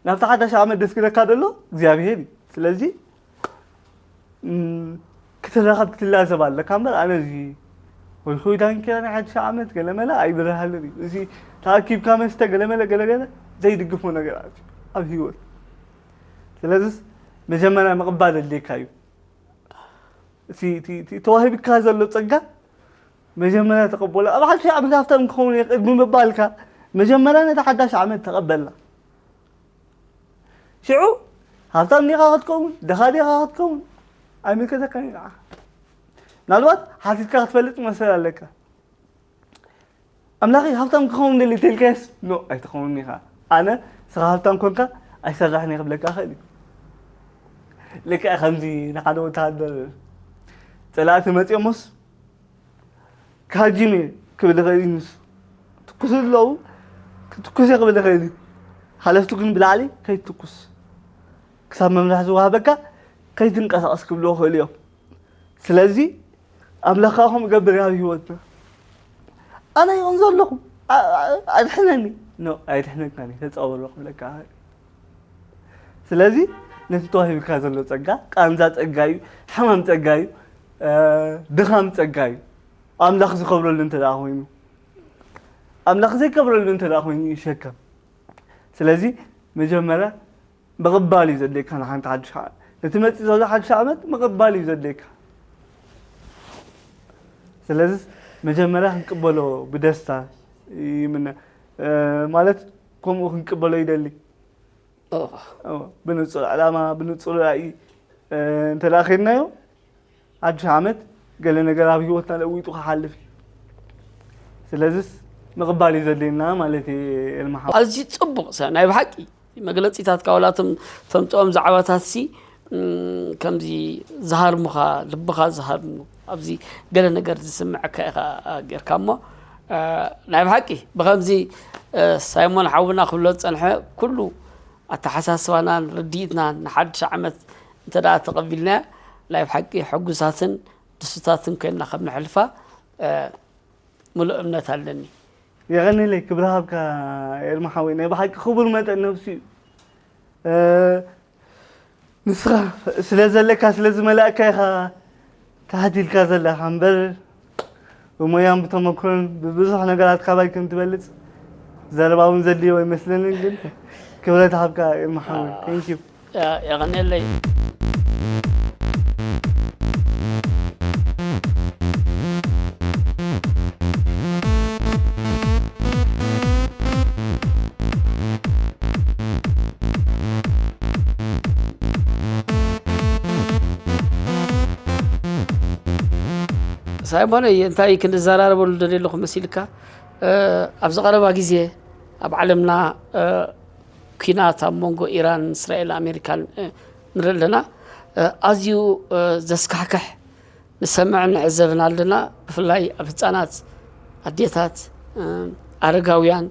ናብቲ ሓዳሽ ዓመት ደስክረካ ዘሎ እግዚኣብሄር እዩ። ስለዚ፣ እም፣ ክትራኸብ ክትላዘብ ኣለካ እምበር ኣነ እዚ ሆይ ሆይ ዳንኪራ ናይ ሓድሽ ዓመት ገለመለ ኣይብርሃልን እዩ። እዚ ተኣኪብካ መስተ ገለመለ ገለገለ ዘይድግፎ ነገራት እዩ ኣብ ህይወት። ስለዚስ መጀመርያ ምቕባል ኣድልየካ እዩ። እቲ፣ እቲ፣ እቲ ተዋሂብካ ዘሎ ጸጋ መጀመርያ ተቐበሎ። ኣብ ሓድሽ ዓመት ሃብታም ክኸውን እየ ቅድሚ ምባልካ መጀመርያ ነቲ ሓዳሽ ዓመት ተቐበላ። ሽዑ ሃብታም ዲኻ ክትከውን፣ ድኻ ዲኻ ክትከውን ኣይምልከተካን እዩ ንዓኻ። ምናልባት ሓቲትካ ክትፈልጥ መሰል ኣለካ። ኣምላኸይ ሃብታም ክኸውን ደሊ ተልካስ፣ ኖ፣ ኣይትኸውን ኢኻ። ኣነ ንስኻ ሃብታም ኮንካ ኣይሰርሕን እየ ክብለካ እኽእል እዩ። ልክዕ ከምዚ ንሓደ ወተሃደር ጸላእቲ መጺኦሞስ፣ ክሃጅም እየ ክብል ይኽእል እዩ ንሱ። ትኩስ ኣለዉ፣ ክትኩስ እየ ክብል ይኽእል እዩ። ሓለፍቱ ግን ብላዕሊ ከይትኩስ፣ ክሳብ መምርሒ ዝወሃበካ ከይትንቀሳቐስ ክብልዎ ይኽእሉ እዮም። ስለዚ ኣምላኽ ከኣ ከምኡ ይገብር እዩ ኣብ ህይወትና። ኣነ ይቕንዞ ኣለኹ፣ ኣ-፣ ኣ-፣ ኣድሕነኒ። ኖ፣ ኣየድሕነካን እዩ፣ ተጻወሮ ክብለካ ይኽእል። ስለዚ ነቲ ተዋሂብካ ዘሎ ጸጋ፣ ቃንዛ ጸጋ እዩ፣ ሕማም ጸጋ እዩ፣ እ፣ ድኻም ጸጋ እዩ። ኣምላኽ ዝከብረሉ እንተ ደኣ ኮይኑ፣ ኣምላኽ ዘይከብረሉ እንተ ደኣ ኮይኑ ይሸከም። ስለዚ መጀመርያ ምቕባል እዩ ዘድልየካ ንሓንቲ ሓድሽ ዓመት። ነቲ መጺእ ዘሎ ሓድሽ ዓመት ምቕባል እዩ ዘድልየካ። ስለዚ መጀመርያ ክንቅበሎ ብደስታ ይምነ፣ እ፣ ማለት ከምኡ ክንቅበሎ ይደሊ። ኦ። ኦ፣ ብንጹር ዕላማ፣ ብንጹር ራእይ፣ እ፣ እንተ ደኣ ኸድናዮ፣ ሓድሽ ዓመት ገለ ነገር ኣብ ህይወትና ለዊጡ ክሓልፍ እዩ። ስለዚስ ምቕባል እዩ ዘድልየና ማለት እዩ፣ ኤልማሓ። ኣዝዩ ጽቡቕ፣ ሰ-፣ ናይ ብሓቂ መግለጺታትካ፣ ዋላ እቶም ተምጽኦም ዛዕባታትሲ፣ እም፣ ከምዚ ዝሃርሙኻ፣ ልብኻ ዝሃርሙ፣ ኣብዚ ገለ ነገር ዝስምዐካ ኢኻ ጌርካ እሞ፣ እ፣ ናይ ብሓቂ ብኸምዚ፣ እ፣ ሳይሞን ሓውና ክብሎ ዝጸንሐ ኩሉ ኣተሓሳስባናን ርድኢትናን ንሓድሽ ዓመት እንተ ደኣ ተቐቢልናያ፣ ናይ ብሓቂ ሕጉሳትን ድሱታትን ኮይንና ከም ነሕልፋ፣ እ፣ ምሉእ እምነት ኣለኒ። የቐንየለይ፣ ክብሪ ሃብካ ኤርሚ ሓወይ፣ ናይ ብሓቂ ክቡር መጠን ነብሱ እዩ። እ፣ ንስኻ ስለ ዘለካ፣ ስለ ዝመላእካ ኢኻ ተሓቲልካ ዘለኻ እምበር፣ ብሞያን ብተመክሮን ብብዙሕ ነገራት ካባይ ከም ትበልጽ ዘረባ እውን ዘድልዮ ኣይመስለንን። ግን ክብረት ሃብካ ኤርሚ ሓወይ። Thank you። ያ-፣ የቐንየለይ። ሳይሞነይ፣ እንታይ ክንዘራረበሉ ደልየ ኣለኹ መሲልካ? እ፣ ኣብዚ ቀረባ ግዜ ኣብ ዓለምና፣ እ፣ ኲናት ኣብ መንጎ ኢራን፣ እስራኤል፣ ኣሜሪካን፣ እ፣ ንርኢ ኣለና። እ፣ ኣዝዩ፣ እ፣ ዘስካሕክሕ ንሰምዕን ንዕዘብን ኣለና። ብፍላይ ኣብ ህጻናት፣ ኣዴታት፣ እ፣ ኣረጋውያን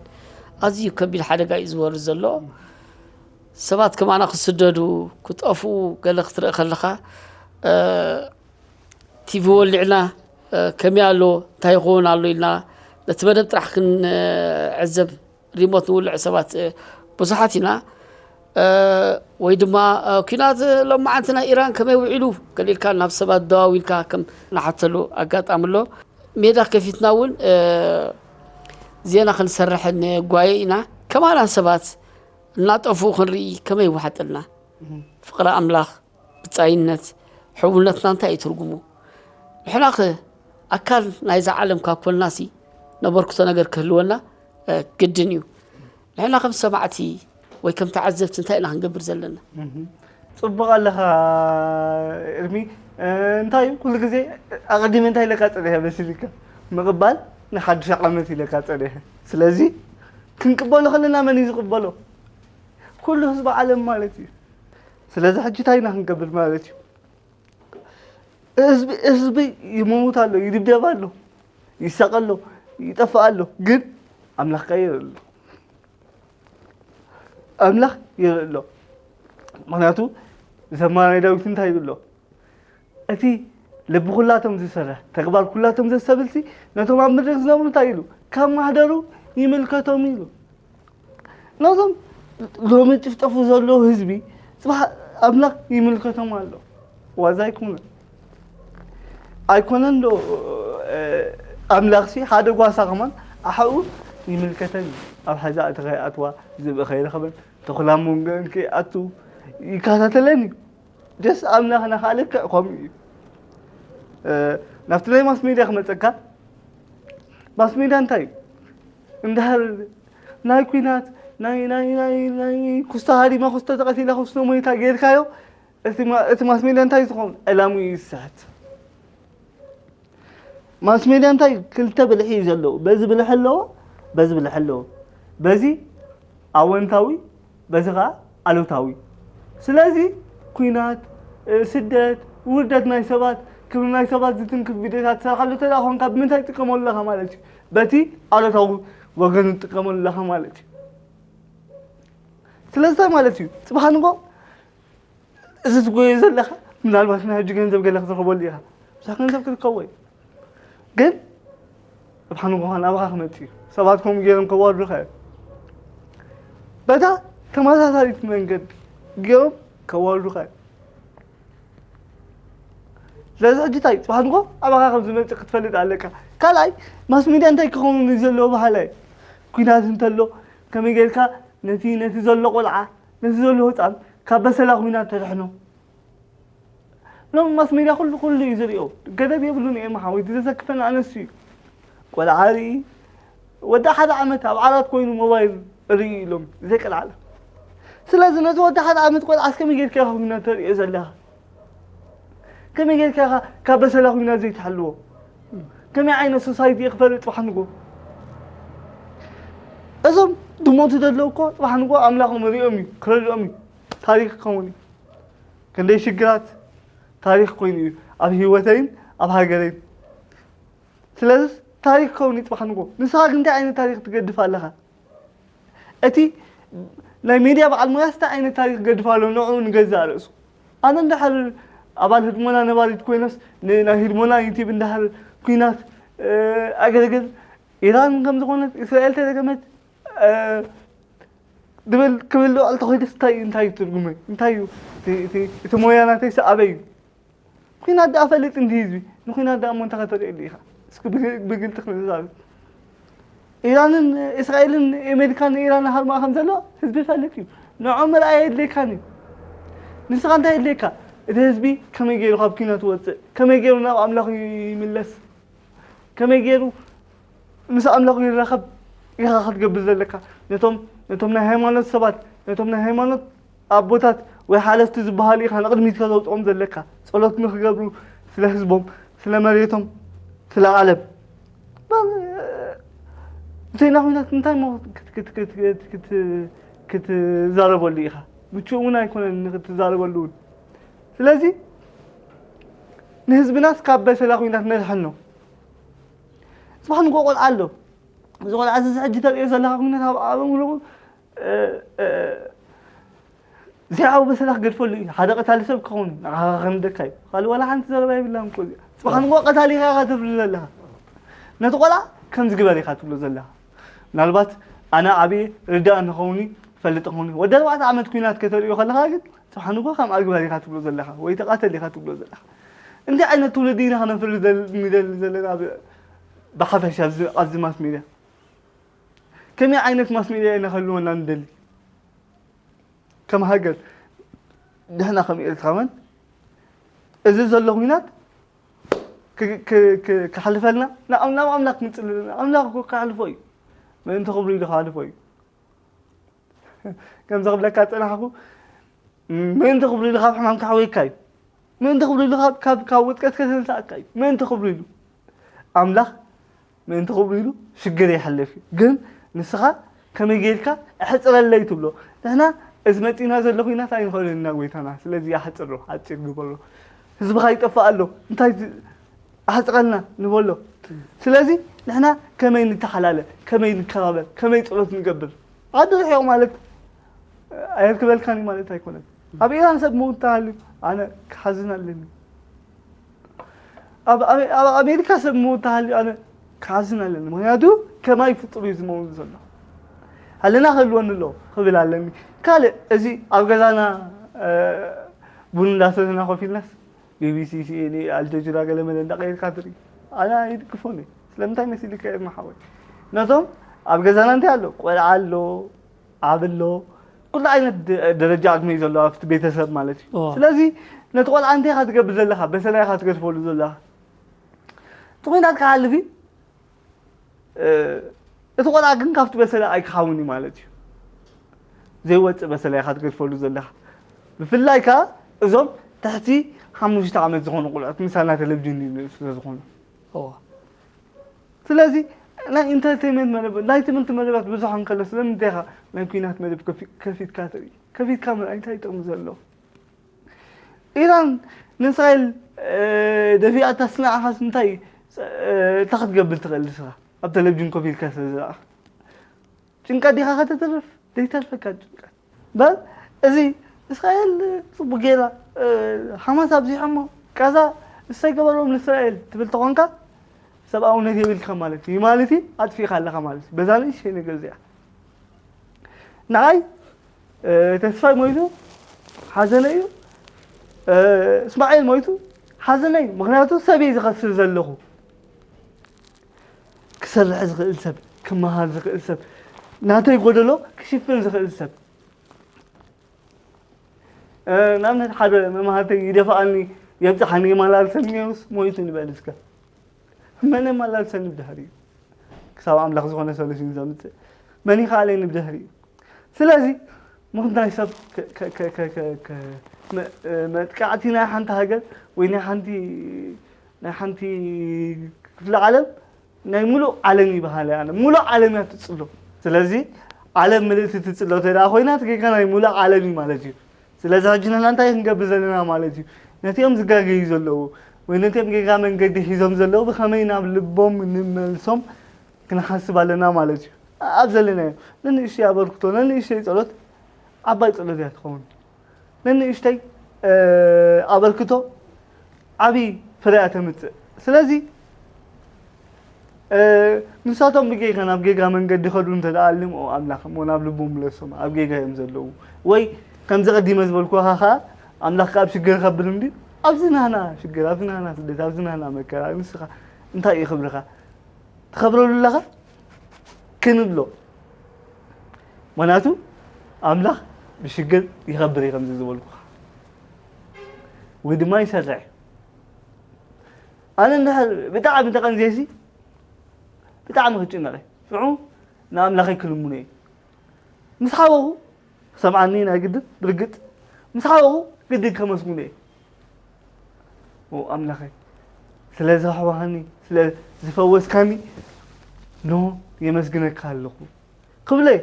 ኣዝዩ ከቢድ ሓደጋ እዩ ዝወርድ ዘሎ። ሰባት ከማና ክስደዱ፣ ክጠፍኡ ገለ ክትርኢ ከለኻ፣ እ፣ ቲቪ ወሊዕና፣ እ፣ ከመይ ኣሎ፣ እንታይ ይኸውን ኣሎ ኢልና ነቲ መደብ ጥራሕ ክንዕዘብ፣ ሪሞት ንውልዕ ሰባት፣ እ፣ ብዙሓት ኢና። እ፣ ወይ ድማ፣ እ፣ ኲናት ሎማዓንቲ ናይ ኢራን ከመይ ውዒሉ ገለ ኢልካ ናብ ሰባት ደዋዊልካ ከም ንሓተሉ ኣጋጣሚ ኣሎ። ሜዳ ከፊትና እውን፣ እ፣ ዜና ክንሰርሕ ንጓየ ኢና። ከማና ሰባት እናጠፍኡ ክንርኢ ከመይ ይወሓጠልና? ፍቕሪ ኣምላኽ፣ ብጻይነት፣ ሕውነትና እንታይ እዩ ትርጉሙ? ንሕናኸ ኣካል ናይዛ ዓለም ካብ ኮንናሲ ነበርክቶ ነገር ክህልወና፣ እ፣ ግድን እዩ። ንሕና ከም ሰማዕቲ ወይ ከም ተዓዘብቲ እንታይ ኢና ክንገብር ዘለና? ጽቡቕ ኣለኻ ኤርሚ። እ፣ እንታይ እዩ ኩሉ ግዜ ኣቐዲመ እንታይ ኢለካ ጸኒሐ መሲልካ? ምቕባል ንሓድሽ ዓመት ኢለካ ጸኒሐ። ስለዚ ክንቅበሎ ከለና መን እዩ ዝቕበሎ? ኩሉ ህዝቢ ዓለም ማለት እዩ። ስለዚ ሕጂ እንታይ ኢና ክንገብር ማለት እዩ? ህዝቢ፣ ህዝቢ ይመውት ኣሎ፣ ይድብደብ ኣሎ፣ ይሳቐ ኣሎ፣ ይጠፍእ ኣሎ። ግን ኣምላኽ ከ ይርኢ ኣሎ። ኣምላኽ ይርኢ ኣሎ። ምኽንያቱ ዘማሪ ዳዊት እንታይ ይብሎ? እቲ ልቢ ኩላቶም ዝሰርሕ፣ ተግባር ኩላቶም ዘስተብህልሲ፣ ነቶም ኣብ ምድሪ ዝነብሩ እንታይ ኢሉ? ካብ ማሕደሩ ይምልከቶም ኢሉ። ነዞም ሎሚ ጭፍጨፉ ዘለዉ ህዝቢ፣ ጽባሕ ኣምላኽ ይምልከቶም ኣሎ። ዋዛ ኣይኮነን። ኣይኮነን ዶ፣ እ፣ ኣምላኽሲ ሓደ ጓሳ ከማን ኣሓኡ ይምልከተን እዩ። ኣብ ሓዛ እቲ ከይኣትዋ ዝብኢ ከይረኸበን፣ ተኹላ መንጎአን ከይኣቱ ይከታተለን እዩ። ደስ ኣምላኽና ከዓ ልክዕ ከምኡ እዩ። እ፣ ናብቲ ናይ ማስ ሜድያ ክመጸካ፣ ማስ ሜድያ እንታይ እዩ? እንድሕር ናይ ኲናት፣ ናይ፣ ናይ፣ ናይ፣ ናይ ኩስቶ ሃሪማ፣ ኩስቶ ተቐቲላ፣ ኩስቶ ሞይታ ጌርካዮ፣ እቲ ማ-፣ እቲ ማስ ሜድያ እንታይ ዝኸውን? ዕላምኡ ይስሕት። ማስ ሜድያ እንታይ ክልተ ብልሒ እዩ ዘለዎ? በዚ ብልሒ ኣለዎ፣ በዚ ብልሒ ኣለዎ። በዚ ኣወንታዊ፣ በዚ ኸዓ ኣሉታዊ። ስለዚ ኲናት፣ እ፣ ስደት፣ ውርደት ናይ ሰባት፣ ክብሪ ናይ ሰባት ዝትንክፍ ቪድዮታት ትሰርሓሉ እንተ ደኣ ኾንካ፣ ብምንታይ ትጥቀመሉ ኣለኻ ማለት እዩ? በቲ ኣሉታዊ ወገኑ ትጥቀመሉ ኣለኻ ማለት እዩ። ስለዚ እንታይ ማለት እዩ? ጽባሕ ንጎ እዚ ትጎዮ ዘለኻ፣ ምናልባት ናይ ሕጂ ገንዘብ ገለ ክትረኽበሉ ኢኻ። ብዙሕ ገንዘብ ክትርከቦ እዩ። ግን ጽባሕ ንጎ ኸኣ ናባኻ ክመጽእ እዩ። ሰባት ከምኡ ገይሮም ከዋርዱኻ እዮም። በታ ተመሳሳሊት መንገዲ ገይሮም ከዋርዱኻ እዮም። ስለዚ ሕጂ እንታይ፣ ጽባሕ ንጎ ኣባኻ ከም ዝመጽእ ክትፈልጥ ኣለካ። ካልኣይ፣ ማስ ሚድያ እንታይ ክኸውን እዩ ዘለዎ በሃላይ? ኲናት እንተሎ፣ ከመይ ጌርካ ነቲ፣ ነቲ ዘሎ ቆልዓ፣ ነቲ ዘሎ ህጻን ካብ በሰላ ኲናት ተድሕኖ? ሎም ማስ ሜድያ ኩሉ፣ ኩሉ እዩ ዝሪኦ። ገደብ የብሉን እዮም ሓወይ፣ እቲ ዘሰክፈና ኣነሱ እዩ። ቆልዓ ርኢ፣ ወዲ ሓደ ዓመት ኣብ ዓራት ኮይኑ ሞባይል ርኢ ኢሎም ዘይቀልዓለ። ስለዚ ነቲ ወዲ ሓደ ዓመት ቆልዓ እስከመይ ጌርካ ኢኻ ኲናት ተርእዮ ዘለኻ? ከመይ ጌርካ ኢኻ ካብ በሰላ ኲናት ዘይትሓልዎ? ከመይ ዓይነት ሶሳይቲ እዩ ክፈሪ ጽባሕ ንጎ? እዞም ድሞቱ ዘለዉ እኮ ጽባሕ ንጎ ኣምላኾም ሪኦም እዩ፣ ክረድኦም እዩ። ታሪኽ ክኸውን እዩ። ክንደይ ሽግራት ታሪኽ ኮይኑ እዩ ኣብ ህይወተይን ኣብ ሃገረይን። ስለዚ ታሪኽ ክኸውን እዩ ጽባሕ ንጎ። ንስኻ ግን እንታይ ዓይነት ታሪኽ ትገድፍ ኣለኻ? እቲ ናይ ሜድያ በዓል ሞያስ እንታይ ዓይነት ታሪኽ ክገድፍ ኣሎ ንዕኡ ንገዛእ ርእሱ? ኣነ እንድሕር ኣባል ህድሞና ነባሪት ኮይነስ ን-፣ ናይ ህድሞና ዩቲብ እንድሕር ኲናት፣ እ፣ ኣገልግል ኢራን ከም ዝኾነት እስራኤል ተደገመት ድብል ክብል ልዕል ተኾይደስ እንታይ እንታይ እዩ ትርጉመ እንታይ እዩ እቲ ሞያ ናተይ ሰኣበ እዩ። ኩናት ደኣ ፈልጥ እንዲ ህዝቢ ንኩናት ደኣ እሞ እንታይ ከተርእየሉ ኢኻ? እስኪ ብግልጢ ክንዛረብ። ኢራንን እስራኤልን ኣሜሪካን ኢራን ሃርማ ከም ዘሎ ህዝቢ ይፈልጥ እዩ። ንዖም ርኣይ የድልየካን እዩ። ንስኻ እንታይ የድልየካ? እቲ ህዝቢ ከመይ ገይሩ ካብ ኩናት ይወፅእ? ከመይ ገይሩ ናብ ኣምላኽ ይምለስ? ከመይ ገይሩ ምስ ኣምላኹ ይራኸብ ኢኻ ክትገብር ዘለካ። ነቶም ነቶም ናይ ሃይማኖት ሰባት ነቶም ናይ ሃይማኖት ኣቦታት ወይ ሓለፍቲ ዝበሃሉ ኢኻ ንቕድሚት ከተውፅኦም ዘለካ። ጸሎት ንክገብሩ ስለ ህዝቦም፣ ስለ መሬቶም፣ ስለ ዓለም። ዘይና ኩናት እንታይ ሞ ክትዛረበሉ ኢኻ? ምቹእ እውን ኣይኮነን ንክትዛረበሉ እውን። ስለዚ ንህዝብናስ ካብ በሰላ ኩናት ነድሕኖ። ጽባሕ ንጎ ቆልዓ ኣሎ። እዚ ቆልዓ እዚ ሕጂ ተርእዮ ዘለኻ ኩነት ኣብ ኣእምሮኡ ዘይዓው በሰላ ክገድፈሉ እዩ። ሓደ ቀታሊ ሰብ ክኸውን ንዓኻ ከምደካ እዩ። ካልእ ዋላ ሓንቲ ዘረባ የብላን እኮ እዚኣ። ጽባሕ ንጎ ቀታሊ ኢኻ ኢኻ ተፍሪ ዘለኻ። ነቲ ቆልዓ ከምዚ ግበር ኢኻ ትብሎ ዘለኻ። ምናልባት ኣነ ዓብየ ርዳእ ንኸውን ፈልጥ ኸውን ወዲ ኣርባዕተ ዓመት ኩናት ከተርእዮ ከለኻ ግን ጽባሕ ንጎ ከም ኣግባር ኢኻ ትብሎ ዘለኻ ወይ ተቓተል ኢኻ ትብሎ ዘለኻ። እንታይ ዓይነት ትውልዲ ኢና ክነፍሪ ንደሊ ዘለና ብሓፈሻ ኣብዚ ማስ ሚድያ ከመይ ዓይነት ማስ ሚድያ ኢና ክህልወና ንደሊ ከም ሃገር ንሕና ከም ኤርትራውያን እዚ ዘሎ ኩናት ክሕልፈልና ናብ ኣምላኽ ክንጽሊ ኣምላኽ እኮ ክሓልፎ እዩ። ምእንቲ ክብሪ ኢሉ ክሓልፎ እዩ። ከምዚ ክብለካ ዝጸናሕኩ ምእንቲ ክብሪ ኢሉ ካብ ሕማም ክሓወየካ እዩ። ምእንቲ ክብሪ ኢሉ ካብ ውድቀት ከተንስኣካ እዩ። ምእንቲ ክብሪ ኢሉ ኣምላኽ ምእንቲ ክብሪ ኢሉ ሽግር የሕልፍ እዩ። ግን ንስኻ ከመይ ጌርካ እሕፅረለይ ትብሎ። ንሕና እዚ መፂና ዘሎ ኩናት ኣይንኽእልን ኢና ጎይታና። ስለዚ ኣሕፅሮ፣ ኣፂር ግበሮ። ህዝብኻ ይጠፍእ ኣሎ። እንታይ ኣሕፅረልና ንበሎ። ስለዚ ንሕና ከመይ ንተሓላለ፣ ከመይ ንከባበር፣ ከመይ ፀሎት ንገብር። ዓዲ ርሒቕ ማለት ኣየርክበልካን ማለት ኣይኮነን። ኣብ ኢራን ሰብ ምውት ተሃልዩ ኣነ ክሓዝን ኣለኒ። ኣብ ኣሜሪካ ሰብ ምውት ተሃልዩ ኣነ ክሓዝን ኣለኒ። ምክንያቱ ከማይ ፍጡር እዩ ዝመውት ዘሎ። ኣለና ክህልወኒ ኣለዎ ክብል ኣለኒ። ካልእ እዚ ኣብ ገዛና ቡን እንዳሰተና ኮፍ ኢልናስ ቢቢሲ፣ ሲኤንኤ፣ ኣልጀዚራ ገለ መለ እንዳቀየርካ ትርኢ። ኣነ ኣይድግፎን እየ። ስለምንታይ መሲልካ ኤርሚ ሓወይ? ነቶም ኣብ ገዛና እንታይ ኣሎ? ቆልዓ ኣሎ፣ ዓቢ ኣሎ፣ ኩሉ ዓይነት ደረጃ ዕድመ እዩ ዘሎ ኣብቲ ቤተሰብ ማለት እዩ። ስለዚ ነቲ ቆልዓ እንታይ ኢኻ ትገብር ዘለኻ? በሰላ ኢኻ ትገድፈሉ ዘለኻ። እቲ ኩናት ክሓልፍ እዩ። እቲ ቆልዓ ግን ካብቲ በሰላ ኣይክሓውን እዩ ማለት እዩ። ዘይወፅእ በሰላ ኢኻ ትገድፈሉ ዘለኻ። ብፍላይ ከዓ እዞም ትሕቲ ሓሙሽተ ዓመት ዝኾኑ ቆልዑት ምሳና ቴሌቪዥን ይርእዩ ስለ ዝኾኑ። ስለዚ ናይ ኢንተርቴንመንት መደብ ናይ ትምህርቲ መደባት ብዙሕ እንከሎ ስለምንታይ ኢኻ ናይ ኩናት መደብ ከፊትካ ትርኢ? ከፊትካ ምርኣይ እንታይ ጥቕሚ ዘለዎ? ኢራን ንእስራኤል ደፊኣታ ስንዓኻስ እንታይ እንታይ ክትገብር ትኽእል ንስኻ ኣብ ቴሌቪዥን ኮፍ ኢልካ ስለ ዝረኣኻ? ጭንቀት ዲኻ ከተትርፍ? ዘይተርፈካ ጭንቀት። በል እዚ እስራኤል ጽቡቅ ጌራ ሓማስ ኣብዚሖሞ ቃዛ እሰይ ገበሮም ንእስራኤል ትብል ተኾንካ ሰብኣውነት የብልካ ማለት እዩ። ማለት እዩ ኣጥፊእካ ኣለኻ ማለት እዩ። በዛ ንእሽተይ ነገር እዚኣ ንዓይ ተስፋይ ሞይቱ ሓዘነ እዩ። እስማኤል ሞይቱ ሓዘነ እዩ። ምክንያቱ ሰብ እየ ዝኸስር ዘለኹ። ክሰርሕ ዝኽእል ሰብ፣ ክመሃር ዝኽእል ሰብ፣ ናተይ ጎደሎ ክሽፍን ዝኽእል ሰብ። ንኣብነት ሓደ መማህርተይ ይደፍኣኒ የብፅሓኒ የመላልሰኒ ነይሩስ ሞይቱ ንበል እስከ። መን የመላልሰኒ ብድሕሪኡ? ክሳብ ኣምላኽ ዝኾነ ሶሉሽን ዘምፅእ መን ይኸኣለኒ ብድሕሪኡ? ስለዚ ምኽንያት ሰብ መጥቃዕቲ ናይ ሓንቲ ሃገር ወይ ናይ ሓንቲ ናይ ሓንቲ ክፍለ ዓለም ናይ ሙሉእ ዓለም ይበሃል ኣነ ሙሉእ ዓለም እያ ትፅሎ። ስለዚ ዓለም ምልእቲ ትፅሎ ተደኣ ኮይና እቲ ጌጋ ናይ ሙሉእ ዓለም እዩ ማለት እዩ። ስለዚ ሕጂ ንሕና እንታይ ክንገብር ዘለና ማለት እዩ? ነቲኦም ዝጋገዩ ዘለዉ ወይ ነቲኦም ጌጋ መንገዲ ሒዞም ዘለዉ ብኸመይ ናብ ልቦም ንመልሶም ክንሓስብ ኣለና ማለት እዩ። ኣብ ዘለናዮ ነንእሽተይ ኣበርክቶ ነንእሽተይ ፀሎት ዓባይ ፀሎት እያ ትኸውን። ነንእሽተይ ኣበርክቶ ዓብዪ ፍረ እያ ተምፅእ። ስለዚ ንሳቶም ብጌጋ ናብ ጌጋ መንገዲ ከዱ እንተ ደኣ ኣልም ኦ ኣምላኽ እሞ ናብ ልቦም ምለሶም ኣብ ጌጋ እዮም ዘለዉ። ወይ ከምዚ ቀዲመ ዝበልኩኻ ኸኣ ኣምላኽ ካብ ሽግር ከብል እንዲ ኣብዚ ናህና ሽግር፣ ኣብዚ ናህና ስደት፣ ኣብዚ ናህና መከራ ንስኻ እንታይ እዩ ክብርኻ? ትኸብረሉ ኣለኻ ክንብሎ። ምኽንያቱ ኣምላኽ ብሽግር ይኸብር እዩ ከምዚ ዝበልኩኻ። ወይ ድማ ይሰርሕ እዩ። ኣነ እንድሕር ብጣዕሚ ተቐንዜሲ ብጣዕሚ ክጭነቕ እየ። ሽዑ ንኣምላኸይ ክልምኖ እየ። ምስ ሓወኹ ክሰምዓኒ ናይ ግድን ብርግጽ ምስ ሓወኹ ግድን ከመስግኖ እየ። ኦ ኣምላኸይ ስለ ዘሕዋኻኒ ስለ ዝፈወስካኒ ኖ የመስግነካ ኣለኹ ክብለ እየ።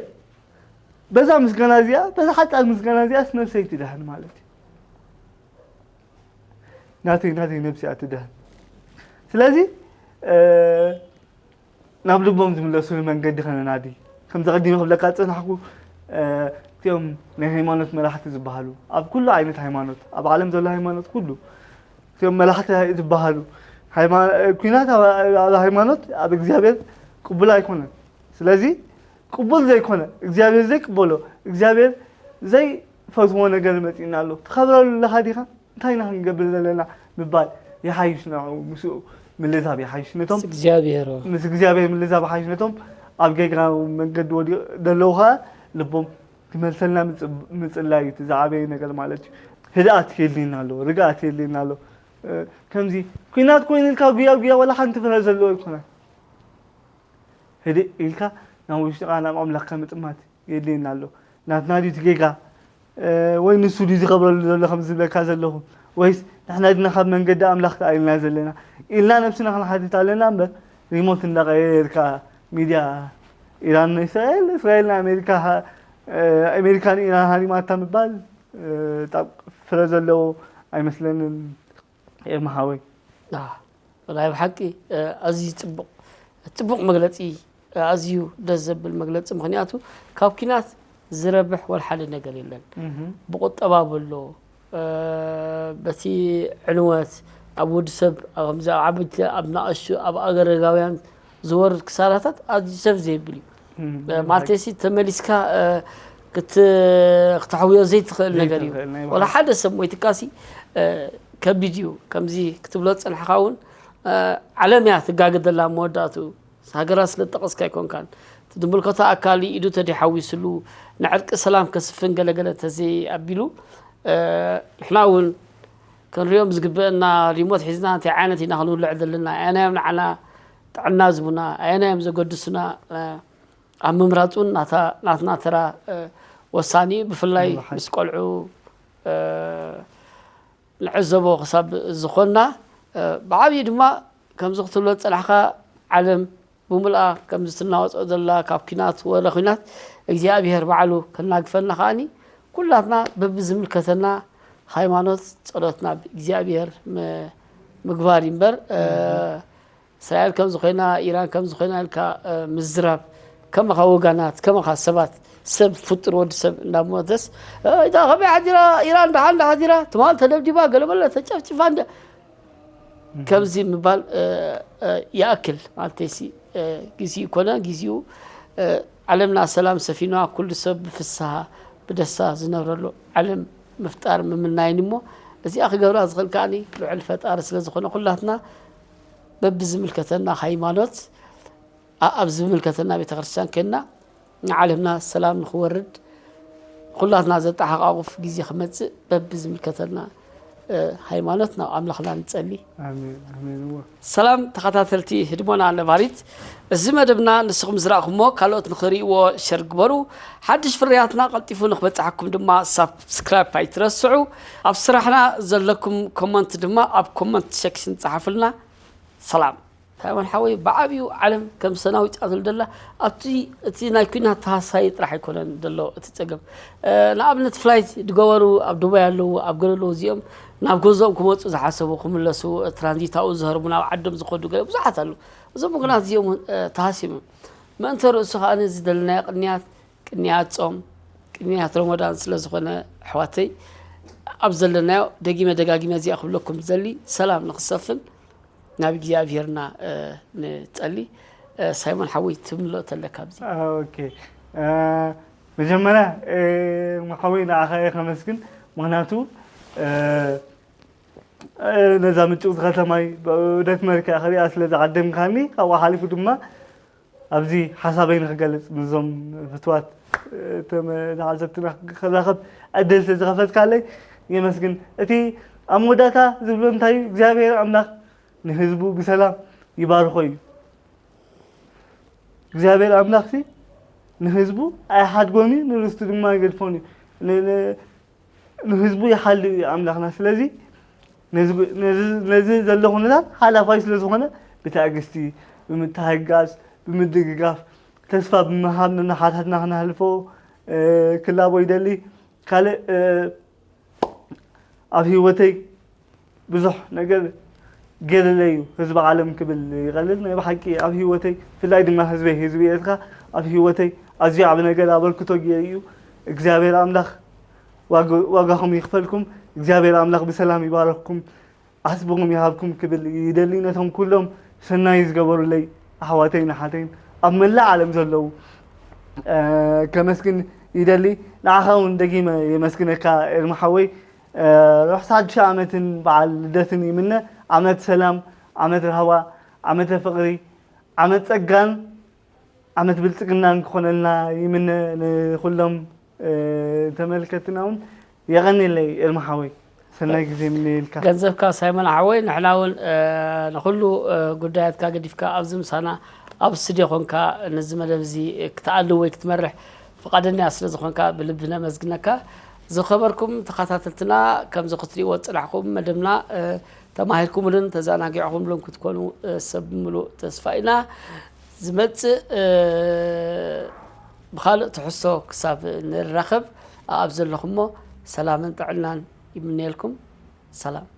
በዛ ምስጋና እዚኣ በዛ ሓጻር ምስጋና እዚኣስ ነብሰይ ትድሕን ማለት እዩ። ናተይ ናተይ ነብሲ እያ ትድሕን። ስለዚ ናብ ልቦም ዝምለስሉ መንገዲ ከነናዲ። ከምዚ ቀዲመ ክብለካ ዝጸናሕኩ እቲኦም ናይ ሃይማኖት መራሕቲ ዝበሃሉ ኣብ ኩሉ ዓይነት ሃይማኖት ኣብ ዓለም ዘሎ ሃይማኖት ኩሉ እቲኦም መራሕቲ ዝበሃሉ ኲናት ኣብ ሃይማኖት ኣብ እግዚኣብሔር ቅቡል ኣይኮነን። ስለዚ ቅቡል ዘይኮነ እግዚኣብሔር ዘይቅበሎ እግዚኣብሔር ዘይፈትዎ ነገር መጺእና ኣሎ። ትኸብረሉ ኣለኻ ዲኻ? እንታይ ኢና ክንገብር ዘለና ምባል ይሓይሽ ንዕኡ ምስኡ ምልዛብ ይሓይሽ ነቶም እግዚኣብሔር ምስ እግዚኣብሔር ምልዛብ ይሓይሽ ነቶም ኣብ ጌጋ መንገዲ ወዲቕ ዘለዉ ኸዓ ልቦም ክመልሰልና ምጽላይ እዩ እቲ ዝዓበየ ነገር ማለት እዩ። ህድኣት የድልየና ኣለዎ፣ ርግኣት የድልየና ኣሎ። ከምዚ ኲናት ኮይኑ ኢልካ ጉያ ጉያ ዋላ ሓንቲ ፍረ ዘለዎ ኣይኮነን። ህድእ ኢልካ ናብ ውሽጥኻ ናብ ኣምላኽካ ምጥማት የድልየና ኣሎ። ናትና ድዩ እቲ ጌጋ ወይ ንሱ ድዩ ዝኸብረሉ ዘሎ ከም ዝብለካ ዘለኹ ወይስ ንሕና ድና ካብ መንገዲ ኣምላኽ ተኣሊልና ዘለና ኢልና ነብስና ክንሓትት ኣለና እምበር ሪሞት እንዳቐየርካ ሚድያ ኢራን ንእስራኤል እስራኤል ንኣሜሪካ ኣሜሪካ ንኢራን ሃሪማታ ምባል ፍረ ዘለዎ ኣይመስለንን። ኤርሚ ሓወይ። ናይ ብሓቂ ኣዝዩ ጽቡቕ ጽቡቕ መግለጺ ኣዝዩ ደስ ዘብል መግለጺ ምኽንያቱ ካብ ኪናት ዝረብሕ ወላ ሓደ ነገር የለን። ብቁጠባ በሎ በቲ ዕንወት ኣብ ወዲ ሰብ ከምዚ ኣብ ዓበይቲ ኣብ ናእሽቱ ኣብ ኣገረጋውያን ዝወርድ ክሳራታት ኣዝዩ ሰብ ዘየብል እዩ። ማለተይሲ ተመሊስካ ክተሕውዮ ዘይትኽእል ነገር እዩ። ወላ ሓደ ሰብ ሞይትካሲ ከቢድ እዩ። ከምዚ ክትብሎ ዝጸናሕካ እውን ዓለም እያ ትጋገ ዘላ መወዳእትኡ። ሃገራት ስለ ዝጠቐስካ ኣይኮንካን። እቲ ዝምልከቶ ኣካል ኢዱ ተደይሓዊስሉ ንዕርቂ ሰላም ከስፍን ገለገለ ተዘይ ኣቢሉ ንሕና እውን ክንሪኦም ዝግበአና ሪሞት ሒዝና እንታይ ዓይነት ኢና ክንውልዕ ዘለና? ኣየናዮም ንዓና ጥዕና ዝቡና? ኣየናዮም ዘገድሱና? ኣብ ምምራፅ እውን ናትና ተራ ወሳኒ እዩ። ብፍላይ ምስ ቆልዑ ንዕዘቦ ክሳብ ዝኾንና ብዓብዪ ድማ ከምዚ ክትብሎ ዝፀናሕካ ዓለም ብምልኣ ከምዚ ትናወፆ ዘላ ካብ ኪናት ወረ ኪናት እግዚኣብሄር ባዕሉ ከናግፈና ከዓኒ ኩላትና በብዝምልከተና ሃይማኖት ፀሎትና እግዚኣብሄር ምግባር እዩ እምበር እስራኤል ከምዚ ኮይና ኢራን ከምዚ ኮይና ኢልካ ምዝራብ ከማኻ ወጋናት ከማኻ ሰባት ሰብ ፍጡር ወዲ ሰብ እንዳሞተስ እታ ከመይ ሓዲራ ኢራን ደሓን ዳሓዲራ ትማል ተደብዲባ ገለበለ ተጨፍጭፋ እንደ ከምዚ ምባል ይኣክል ማለተይሲ ግዜኡ ኮነ ግዜኡ ዓለምና ሰላም ሰፊንዋ ኩሉ ሰብ ብፍስሃ ብደስታ ዝነብረሉ ዓለም ምፍጣር ምምናይን እሞ እዚኣ ክገብራ ዝኽእል ከዓኒ ልዑል ፈጣሪ ስለ ዝኾነ ኩላትና በብዝምልከተና ሃይማኖት ኣብ ዝምልከተና ቤተክርስትያን ኮይንና ንዓለምና ሰላም ንክወርድ ኩላትና ዘጠሓቃቁፍ ግዜ ክመፅእ በብዝምልከተና ሃይማኖት ናብ ኣምላኽና ንፀሊ። ኣሜን ኣሜን። እወ። ሰላም ተኸታተልቲ ህድሞና ነባሪት፣ እዚ መደብና ንስኹም ዝረእኹሞ ካልኦት ንኽርእይዎ ሸር ግበሩ። ሓድሽ ፍርያትና ቀልጢፉ ንክበፅሓኩም ድማ ሳብስክራይብ ኣይትረስዑ። ኣብ ስራሕና ዘለኩም ኮመንት ድማ ኣብ ኮመንት ሴክሽን ፀሓፉልና። ሰላም። ሳይሞን ሓወይ ብዓብዩ ዓለም ከም ሰናዊ ጫትሉ ደላ ኣብቲ እቲ ናይ ኩናት ተሃሳይ ጥራሕ ኣይኮነን ደሎ እቲ ጸገም ንኣብነት ፍላይት ድገበሩ ኣብ ዱባይ ኣለዉ ኣብ ገለ ኣለዉ እዚኦም ናብ ገዝኦም ክመፁ ዝሓሰቡ ክምለሱ ትራንዚት ኣብኡ ዝህርቡ ናብ ዓዶም ዝኸዱ ገለ ብዙሓት ኣለዉ እዞም ወገናት እዚኦም እውን ተሃሲሞም ምእንተ ርእሱ ከዓ እዚ ደለናዮ ቅንያት ቅንያት ጾም ቅንያት ረመዳን ስለ ዝኾነ ኣሕዋተይ ኣብ ዘለናዮ ደጊመ ደጋጊመ እዚኣ ክብለኩም ዝደሊ ሰላም ንክሰፍን ናብ እግዚኣብሄርና ንጸሊ ሳይሞን ሓወይ ትምልኦ ተለካ ኣብዚ። ኦኬ። መጀመርያ ሓወይ ንዓኻ እየ ከመስግን። ምክንያቱ ነዛ ምጭውቲ ከተማይ ብዑደት መልክዕ ክሪኣ ስለ ዝዓደምካኒ፣ ካብኡ ሓሊፉ ድማ ኣብዚ ሓሳበይ ንክገልፅ ምስዞም ፍትዋት ተዓዘብትና ክራኸብ ዕድል ስለዝኸፈትካለይ የመስግን። እቲ ኣብ መወዳእታ ዝብሎ እንታይ እዩ? እግዚኣብሔር ኣምላኽ ንህዝቡ ብሰላም ይባርኾ እዩ። እግዚኣብሔር ኣምላኽሲ ንህዝቡ ኣይሓድጎን እዩ፣ ንርስቱ ድማ ኣይገድፎን እዩ። ንህዝቡ ይሓሉ እዩ ኣምላኽና። ስለዚ ነዚ ዘሎ ኩነታት ሓላፋይ ስለዝኾነ ብትዕግስቲ፣ ብምትሕግጋዝ፣ ብምድግጋፍ፣ ተስፋ ብምሃብ ንሓታትና ክነሕልፎ ክላቦ ይደሊ። ካልእ ኣብ ህይወተይ ብዙሕ ነገር ገይርለይ እዩ ህዝቢ ዓለም ክብል ይቐልል። ናይ ብሓቂ ኣብ ህይወተይ ብፍላይ ድማ ህዝበይ ህዝቢ ኤርትራ ኣብ ህይወተይ ኣዝዩ ዓቢ ነገር ኣበርክቶ ገይሩ እዩ። እግዚኣብሔር ኣምላኽ ዋጋኹም ይኽፈልኩም። እግዚኣብሔር ኣምላኽ ብሰላም ይባረኽኩም፣ ዓስብኹም ይሃብኩም ክብል ይደሊ። ነቶም ኩሎም ሰናይ ዝገበሩለይ ኣሕዋተይን ኣሓተይን ኣብ መላእ ዓለም ዘለዉ ከመስግን ይደሊ። ንዓኻ እውን ደጊመ የመስግነካ ኤርሚ ሓወይ። ርሑስ ሓድሽ ዓመትን በዓል ልደትን ይምነ። ዓመት ሰላም፣ ዓመት ራህዋ፣ ዓመተ ፍቕሪ፣ ዓመት ጸጋን ዓመት ብልጽግናን ክኾነልና ይምነ። ንኹሎም ተመልከትና እውን የቐንየለይ ኤርሚ ሓወይ፣ ሰናይ ግዜ ይምነየልካ። ገንዘብካ ሳይሞን ሓወይ፣ ንሕና እውን ንኹሉ ጉዳያትካ ገዲፍካ ኣብዚ ምሳና ኣብ ስቱድዮ ኮንካ ነዚ መደብ እዚ ክትኣልው ወይ ክትመርሕ ፍቓደኛ ስለ ዝኾንካ ብልቢ ነመስግነካ። ዝኸበርኩም ተኸታተልትና፣ ከምዚ ክትሪእዎ ዝጸናሕኩም መደብና ተማሂርኩምሉን ተዘናጊዕኹምሉን ክትኮኑ ሰብ ምሉእ ተስፋ ኢና። ዝመጽእ ብኻልእ ትሕዝቶ ክሳብ ንራኸብ ኣብ ዘለኹሞ ሰላምን ጥዕናን ይምነየልኩም። ሰላም።